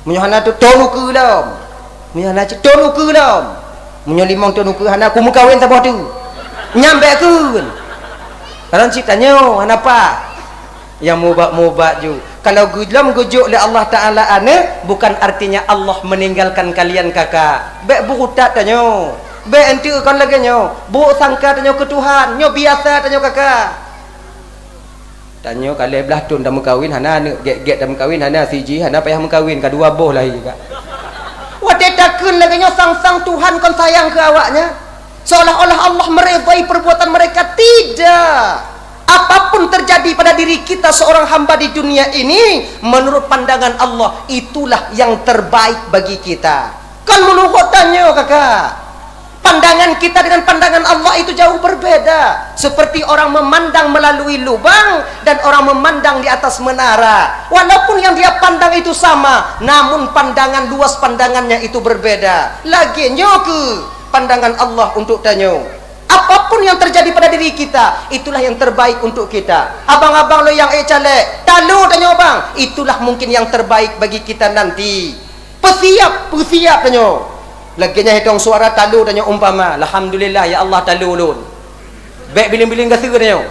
Meunyoe hana thon, thon ukeue lom. Meunyoe hana cit, thon ukeue lom. Meunyoe limong thon ukeue hana, kumeukawen saboh teuk. Nyan bék kheun. Karena cit tanyoe hana paih. Nyang mubat-mubat ju. Kalau gohlom geujok lé Allah Taala aneuk, bukan artinya Allah meninggalkan kalian kakak. Bék burutak tanyoe. Bék enteuk kon lagée nyoe. Buruk sangka tanyoe keu Tuhan. Nyoe biasa tanyoe kakak. Tanyoe ka lhée blaih thon tameukawen hana aneuk, gét-gét tameukawen hana, siji hana payah meukawen, ka dua boh lahé ka. Watée takheun lagée nyoe sang-sang Tuhan kon sayang keu awaknyan. Seolah-olah Allah meridai perbuatan mereka. Tidak. Apapun terjadi pada diri kita seorang hamba di dunia ini, menurut pandangan Allah, itulah yang terbaik bagi kita. Kon meunurot tanyoe, kakak. Pandangan Kita dengan pandangan Allah itu jauh berbeda. Seperti orang memandang melalui lubang dan orang memandang di atas menara. Walaupun yang dia pandang itu sama, namun pandangan, luas pandangannya itu berbeda. Lagée nyoe keuh pandangan Allah untuk tanyoe. Apapun yang terjadi pada diri kita, itulah yang terbaik untuk kita. Abang-abang lo nyang ék caleg, talo tanyoe bang, itulah mungkin yang terbaik bagi kita nanti. Peusiap, peusiap tanyoe. Lagée nyan hitong suara talo tanyoe umpama, "Alhamdulillah ya Allah talo ulôn." Bék biléng-biléng gaseue tanyoe.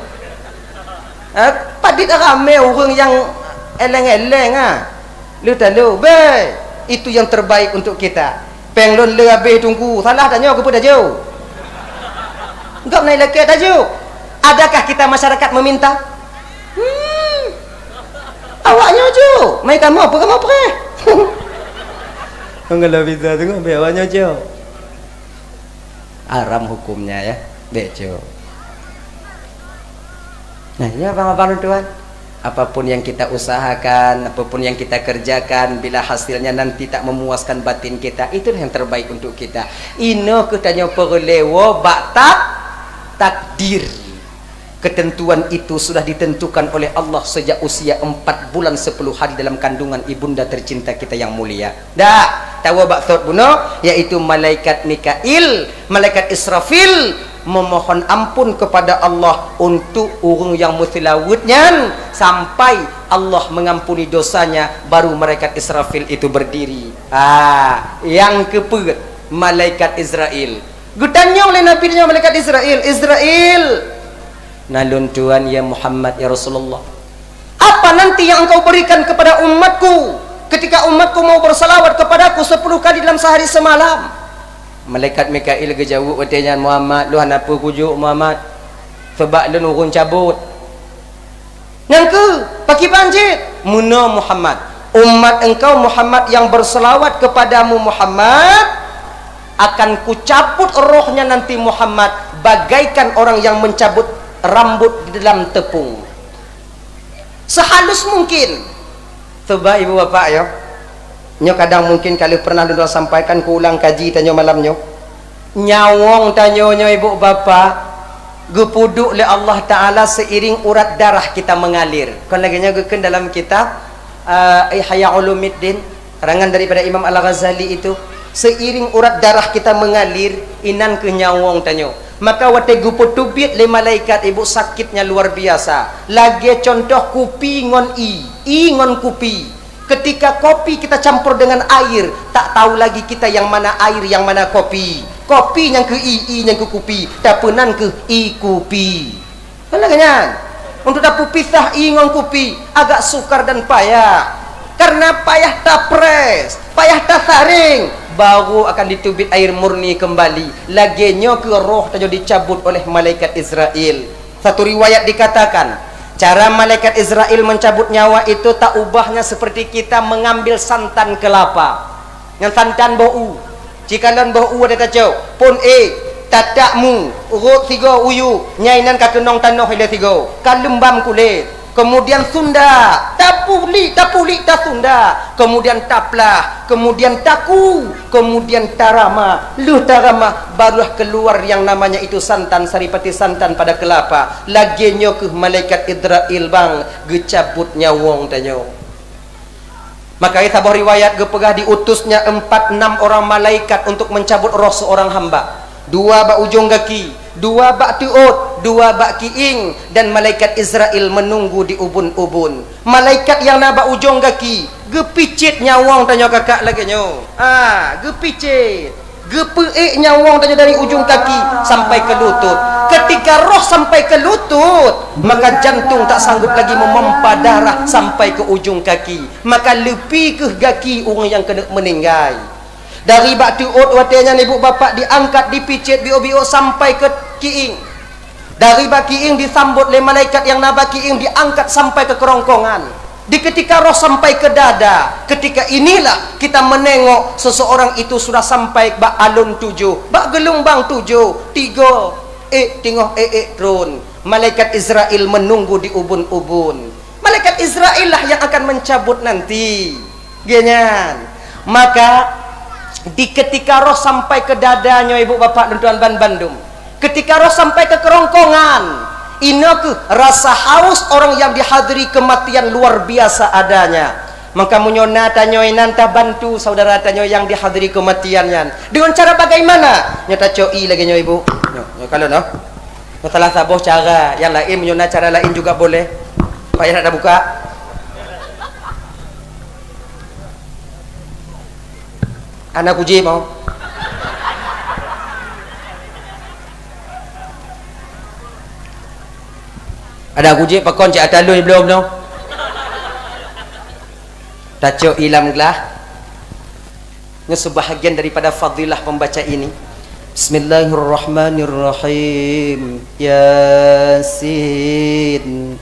Eh, padit ramé ureuëng nyang éléng-éléng ah. Lheueh talo, bék. Itu yang terbaik untuk kita. Péng lôn le habéh teungku, salah tanyoe keupeue tajok? Gobnyan lakée tajok. Adakah kita masyarakat meminta? Hmm. Awak nyoe jok, mai kamoe peue kamoe preh. Kalau bisa tu kan awak nyoe jok. Haram hukumnya ya. Bék jok. Nah, ya abang-abang tuan. Apapun yang kita usahakan, apapun yang kita kerjakan, bila hasilnya nanti tak memuaskan batin kita, itulah yang terbaik untuk kita. Inoe keuh tanyoe peureulée woe bak tak-, takdir. Ketentuan itu sudah ditentukan oleh Allah sejak usia empat bulan sepuluh hari dalam kandungan ibunda tercinta kita yang mulia. Dak, tawoe bak sot bunoe, yaitu malaikat Mikail, malaikat Israfil, memohon ampun kepada Allah untuk ureuëng nyang meuseulaweuet nyan sampai Allah mengampuni dosanya, baru malaikat Israfil itu berdiri. Ah, nyang keupeuet malaikat Israel. Geutanyong lé Nabi nyan malaikat Israel, "Israel, na lôn tuan ya Muhammad, ya Rasulullah. Apa nanti yang engkau berikan kepada umatku ketika umatku mau bersalawat kepadaku sepuluh kali dalam sehari semalam?" Malaikat Mikail geujaweueb watée nyan, "Muhammad, lôn hana peue kujok Muhammad, sabab lôn ureuëng cabot." "Nyan keuh, pakriban cit?" "Meunoe Muhammad, umat engkau Muhammad yang bersalawat kepadamu Muhammad, akan kucabut rohnya nanti Muhammad bagaikan orang yang mencabut rambut di dalam tepung." Sehalus mungkin. Coba ibu bapak ya. Nyoe kadang mungkin ka lheueh pernah lôn sampaikan, kuulang kaji tanyoe malam nyoe. Nyawöng tanyoe nyoe ibu bapak geupeuduek lé Allah Taala seiring urat darah kita mengalir. Kon lagée nyoe geukheun dalam kitab, eh, Ihya Ulumuddin. Karangan daripada Imam Al-Ghazali itu, seiring urat darah kita mengalir, inan keuh nyawöng tanyoe. Maka watée geupeuteubiet lé malaikat ibu sakitnya luar biasa. Lagée contoh kupi ngon ie, ie ngon kupi. Ketika kopi kita campur dengan air, tak tahu lagi kita yang mana air, yang mana kopi. Kopi nyang keu ie, ie nyang keu kupi, tapeunan keuh ie kupi. Kan lagée nyan. Untuk tapeupisah ie ngon kupi agak sukar dan payah. Karena payah tapres, payah tasaréng, baru akan diteubiet air murni kembali. Lagée nyoe keuh roh tanyoe dicabut oleh malaikat Israel. Satu riwayat dikatakan, cara malaikat Israel mencabut nyawa itu tak ubahnya seperti kita mengambil santan kelapa. Nyan santan boh u. Cikalon boh u ada tacok, phon ék, tatak mu, rot sigoe u yup, nyan inan ka keunong tanoh ilée sigoe, ka leumbam kulét. Kemudian sundak, tapulik, tapulik, tasundak. Kemudian taplah, kemudian taku, kemudian taramah. Lheueh taramah, barulah keluar yang namanya itu santan, saripati santan pada kelapa. Lagée nyoe keuh malaikat Israel bang geucabut nyawöng tanyoe. Maka di saboh riwayat geupeugah diutusnya empat enam orang malaikat untuk mencabut roh seorang hamba. Dua bak ujong gaki, dua bak teuôt, dua bak kiéng, dan malaikat Israel menunggu di ubun-ubun. Malaikat nyang na bak ujong gaki geupicét nyawöng tanyoe kakak lagée nyoe. Ah, geupicét. Geupeuék nyawöng tanyoe dari ujong kaki sampai ke lutut. Ketika roh sampai ke lutut, maka jantung tak sanggup lagi memompa darah sampai ke ujong kaki. Maka leupie keuh gaki ureuëng nyang keuneuk meuninggai. Dari bak teuôt watée nyan ibu bapak diangkat, dipicét biôk-biôk sampai ke kiéng. Dari bak kiéng disambot lé malaikat nyang na bak kiéng, diangkat sampai ke kerongkongan. Di ketika roh sampai ke dada, ketika inilah kita menengok seseorang itu sudah sampai bak alon tujoh, bak geulumbang tujoh, tiga, ék teungoh ék-ék tron. Malaikat Israel menunggu di ubun-ubun. Malaikat Israel lah yang akan mencabut nanti. Geuh nyan. Maka Di ketika roh sampai ke dada nyoe, ibu bapak lôn tuan ban bandum, ketika roh sampai ke kerongkongan, inoe kheueh rasa haus orang yang dihadiri kematian luar biasa adanya. Maka meunyoe na tanyoe nan, tabantu saudara tanyoe yang dihadiri kematian nyan. Dengan cara bagaimana? Nyoe tacok ie lagèe nyoe, ibu. Nyoe, nyoe kalon, oh. Nyoe salah saboh cara. Yang lain, meunyoe na cara lain juga boleh. Payah nak tabuka. Hana kuji mo. Ada kuji pakon cit ata lôn bloe nyoe. Tacok ie lam glah. Nyoe sebahagian daripada fadilah pembaca ini. Bismillahirrahmanirrahim. Yasin.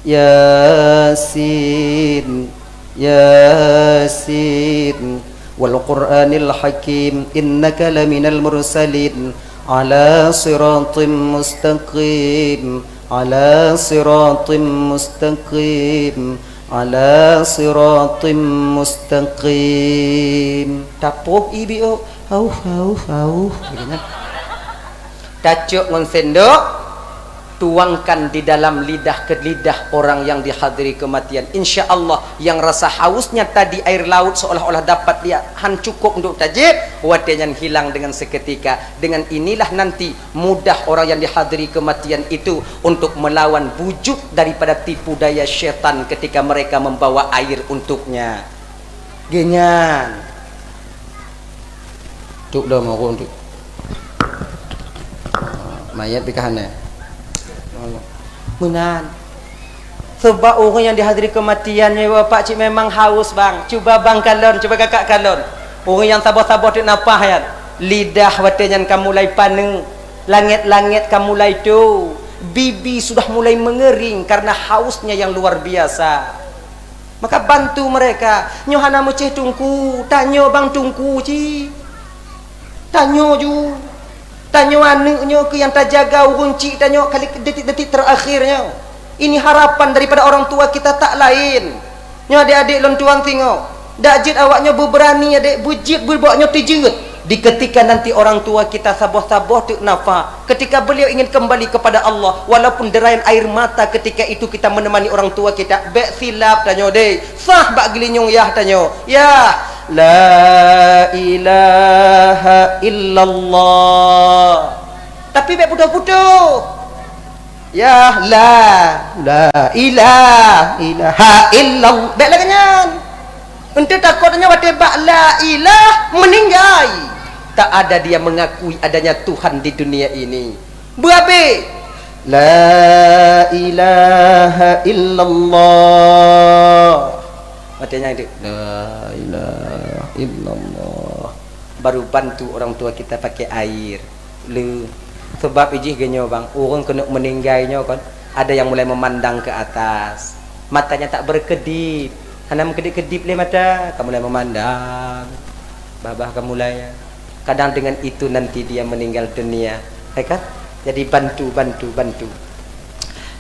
Yasin, Yasin, wal Qur'anil Hakim, innaka laminal mursalin, ala siratim mustaqim, ala siratim mustaqim, ala siratim mustaqim. Tapoh ibi, oh, hauh, hauh, hauh. Gitu kan? Tacok ngon sendok, tuangkan di dalam lidah ke lidah orang yang dihadiri kematian. Insya Allah, yang rasa hausnya tadi air laut seolah-olah dapat dia, han cukup untuk tajép, watèe nyan hilang dengan seketika. Dengan inilah nanti mudah orang yang dihadiri kematian itu untuk melawan bujuk daripada tipu daya syaitan ketika mereka membawa air untuknya. Genyan. Tuk lom ureueng tu. Mayat pih ka hana. Meunan. Sabab ureueng nyang dihadiri keumatian nyoe, Bapak, cit memang haus, bang. Cuba bang kalon, cuba kakak kalon. Ureueng nyang saboh-saboh teuk nafah nyan, lidah watèe nyan ka mulai paneuk, langét-langét ka mulai tho, bibi sudah mulai mengering karena hausnya yang luar biasa. Maka bantu mereka. Nyoe hana meucéh teungku, tanyoe bang teungku cit. Tanyoe ju. Tanyoe aneuk nyoe keuh nyang tajaga ureueng chik tanyoe kali detik-detik terakhir nyoe. Ini harapan daripada orang tua kita tak lain. Nyoe adék-adék lôn tuan singoh. Dak jeuet awak nyoe beubeurani adék, beujeuet beubawa nyoe teujeuet. Di ketika nanti orang tua kita saboh-saboh teuk nafah, ketika beliau ingin kembali kepada Allah, walaupun derayan air mata ketika itu kita menemani orang tua kita, bèk silap tanyoe deh. Sah bak geulinyueng yah tanyoe. Yah, la ilaha illallah. Tapi bèk putôh-putôh. Yah, la, la ilah, ilaha illallah. Bèk lagèe nyan. Eunteuk takot nyoe watèe bak la ilah meuninggai. Tak ada dia mengakui adanya Tuhan di dunia ini. Beuabéh. La ilaha illallah. Watèe nyan deuek. La ilaha illallah. Baru bantu orang tua kita pakai air. Le, sabab ijih geunyoe bang, ureueng keuneuk meuninggai nyoe kon, ada yang mulai memandang ke atas. Matanya tak berkedip. Hana meukedip-kedip lé mata, ka mulai memandang. Babah ka mulai. Kadang dengan itu nanti dia meninggal dunia. Ya kan? Jadi bantu, bantu, bantu.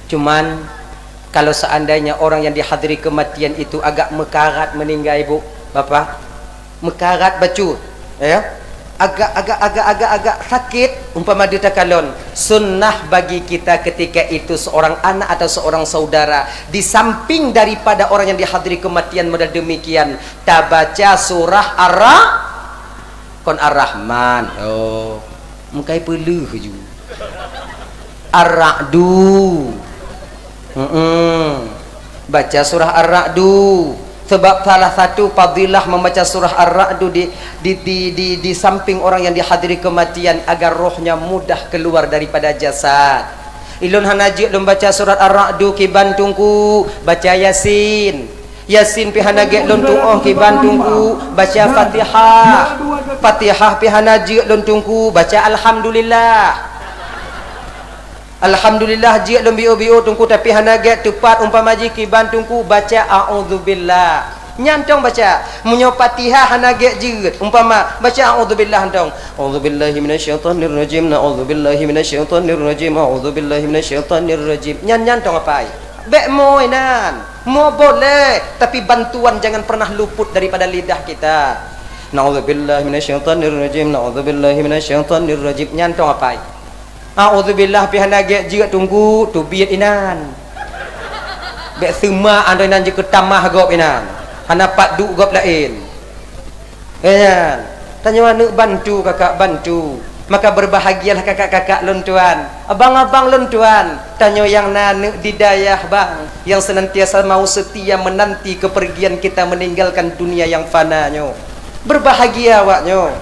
Cuman, kalau seandainya orang yang dihadiri kematian itu agak meukarat meuninggai, Bu, Bapak, meukarat bacut, ya, agak, agak, agak, agak, agak sakit, umpama ditakalon, sunnah bagi kita ketika itu seorang anak atau seorang saudara, di samping daripada orang yang dihadiri kematian model demikian, tabaca surah Ar-Ra-, kon Ar-Rahman. Oh, meukai peuleuh ju. Ar-Ra'du. Heeh. Baca surah Ar-Ra'du. Sebab salah satu fadilah membaca surah Ar-Ra'du di, di, di, di, di samping orang yang dihadiri kematian agar rohnya mudah keluar daripada jasad. Ilôn hana jeuet lôn baca surat Ar-Ra'du kiban teungku, baca Yasin. Yasin pih hana gèt lôn tu'oh kiban teungku, baca Fatihah. Fatihah pih hana jeuet lôn teungku, baca Alhamdulillah. Alhamdulillah jeuet lôn biôh-biôh teungku, tapi hana gèt teupat umpama jih kiban teungku, baca A'udzubillah. Nyan tong baca. Meunyoe Fatihah hana gèt jeuet, umpama baca A'udzubillah tong. A'udzubillahi minasyaitonirrajim. Na'udzubillahi minasyaitonirrajim. A'udzubillahi minasyaitonirrajim. Nyan, nyan tong apai. Bèk mo inan. Mo boleh, tapi bantuan jangan pernah luput daripada lidah kita. Na'udzubillahi minasyaitonirrajim, na'udzubillahi minasyaitonirrajim. Nyan tong apai. A'udzubillah pih hana gét jeuet teungku, teubiet inan. Bék seuma andoi nan jeuet keutamah gob inan. Hana pat duek gob laén. Nyan. Tanyoe aneuk bantu kakak bantu. Maka berbahagialah kakak-kakak lôn tuan, abang-abang lôn tuan. Tanyoe nyang na aneuk di dayah bang, yang senantiasa mau setia menanti kepergian kita meninggalkan dunia yang fana nyoe. Berbahagia awak nyoe.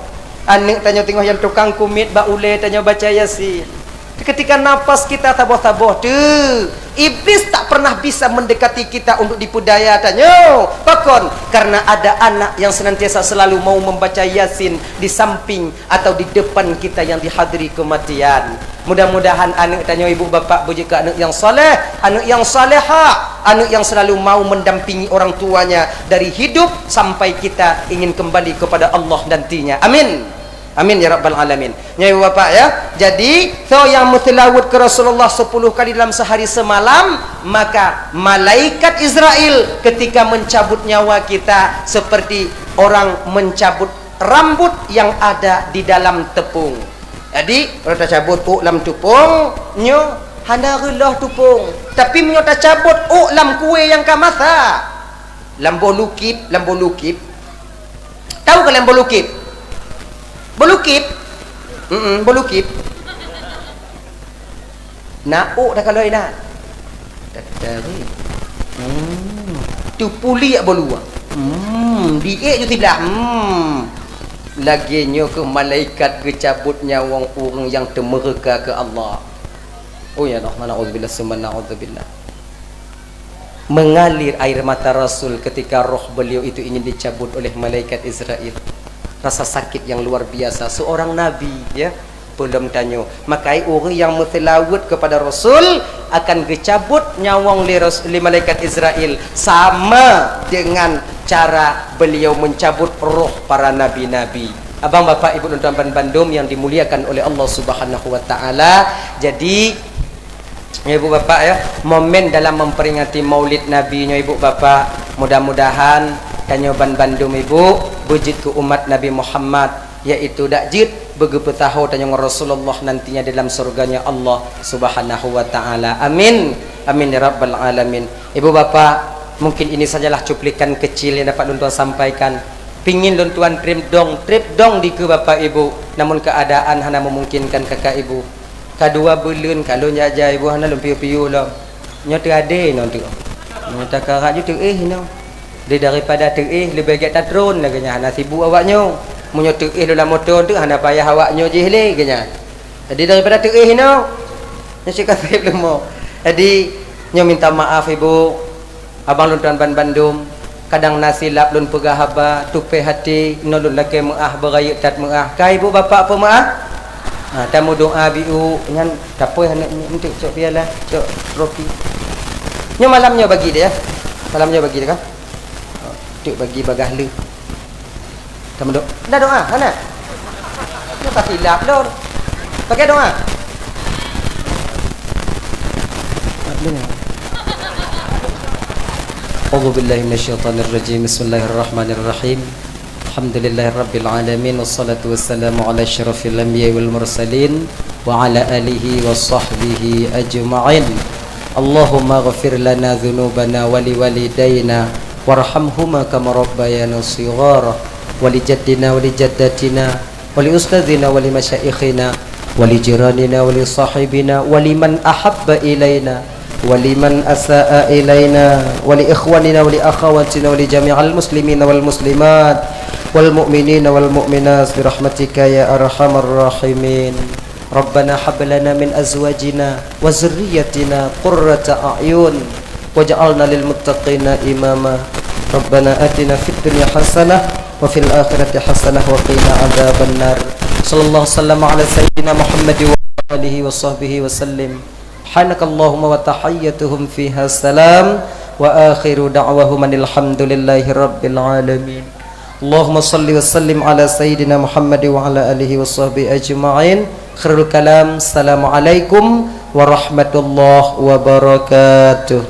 Aneuk tanyoe teungoh nyang tukang kumiet bak ulée tanyoe baca Yasin. Ketika nafas kita saboh-saboh teuh, iblis tak pernah bisa mendekati kita untuk dipeudaya tanyoe. Pakon? Karena ada anak yang senantiasa selalu mau membaca Yasin di samping atau di depan kita yang dihadiri kematian. Mudah-mudahan aneuk tanyoe ibu bapak beujeuet keu aneuk yang saleh, aneuk yang salehah, aneuk yang selalu mau mendampingi orang tuanya dari hidup sampai kita ingin kembali kepada Allah nantinya. Amin. Amin ya rabbal alamin. Nyoe ibu bapak ya. Jadi, soe nyang meuseulaweuet keu Rasulullah sepuluh kali dalam sehari semalam, maka malaikat Israel ketika mencabut nyawa kita seperti orang mencabut rambut yang ada di dalam tepung. Jadi, kalau tacabut ôk lam tupông, nyoe hana reuloh tupông. Tapi meunyoe tacabut ôk lam kué nyang ka masak, lam boh lukib, lam boh lukib. Tahu kan lam boh lukib? Boh lukib? Mm-mm, boh lukib. Na ôk takalon inan. Tatarik. Hmm. Teupuliek buluwa. Hmm. Diék ju siblah. Hmm. Lagée nyoe keuh malaikat geucabot nyawöng ureuëng nyang teumeureuka keu Allah. Oh ya Allah, na'udzubillah, summa na'udzubillah. Mengalir air mata Rasul ketika roh beliau itu ingin dicabut oleh malaikat Israel. Rasa sakit yang luar biasa. Seorang nabi, ya, peulom tanyoe. Maka ureuëng nyang meuseulaweuet kepada Rasul akan geucabot nyawöng lé Ras-, lé malaikat Israel sama dengan cara beliau mencabut roh para nabi-nabi. Abang, bapak, ibu, lôn tuan ban bandum yang dimuliakan oleh Allah Subhanahu wa Taala. Jadi, ya, ibu bapak, ya, momen dalam memperingati Maulid Nabi nyoe, ibu bapak, mudah-mudahan tanyoe ban bandum, ibu, beujeuet keu umat Nabi Muhammad, yaitu dak jeuet beugeupeusaho tanyoe ngon Rasulullah nantinya dalam surganya Allah Subhanahu wa Taala. Amin. Amin ya rabbal alamin. Ibu bapak, mungkin ini sajalah cuplikan kecil yang dapat lôn tuan sampaikan. Pingin lôn tuan trép dong, trép dong dikeue bapak ibu, namun keadaan hana memungkinkan kakak ibu. Ka dua buleuen ka lôn jak-jak ibu hana lôn piôh-piôh lom. Nyoe teuadé nyoe teuk. Nyoe takarab ju teuéh nyoe. Di daripada teuéh leubeh gét tatron lagée nyan hana sibuk awak nyoe. Meunyoe teuéh lôn lam moto teuk hana payah awak nyoe jih lé geuh nyan. Jadi daripada teuéh nyoe, nyoe cit ka seb leumo. Jadi nyoe minta maaf ibu. Abang lôn tuan ban bandum, kadang na silap lôn peugah haba, tupéh até, inoe lôn lakée meuáh beurayeuk that meuáh. Ka ibu bapak peumeuáh? Ha, tameudoá biu nyan, tapoh aneuk nyoe, enteuk cok piala, cok ropi. Nyoe malam nyoe bagi dia, ya. Malam nyoe bagi dia kan? Ha, enteuk bagi bagaih lé. Kamu do-, dah doa, mana? Lu kasih lap, Lor. Pakai doa. أعوذ بالله من الشيطان الرجيم. بسم الله الرحمن الرحيم. الحمد لله رب العالمين، والصلاة والسلام على أشرف الأنبياء والمرسلين، وعلى آله وصحبه أجمعين. اللهم اغفر لنا ذنوبنا ولوالدينا وارحمهما كما ربيانا صغارا، ولجدنا ولجدتنا ولأستاذنا ولمشايخنا ولجيراننا ولصاحبنا ولمن أحب إلينا ولمن أساء إلينا ولإخواننا ولأخواتنا ولجميع المسلمين والمسلمات والمؤمنين والمؤمنات برحمتك يا أرحم الراحمين. ربنا هب لنا من أزواجنا وذريتنا قرة أعين واجعلنا للمتقين إماما. ربنا آتنا في الدنيا حسنة وفي الآخرة حسنة وقنا عذاب النار. صلى الله وسلم على سيدنا محمد وعلى آله وصحبه وسلم. سبحانك اللهم وتحيتهم فيها سلام وآخر دعواهم أن الحمد لله رب العالمين. اللهم صل وسلم على سيدنا محمد وعلى آله وصحبه أجمعين. خير الكلام، السلام عليكم ورحمة الله وبركاته.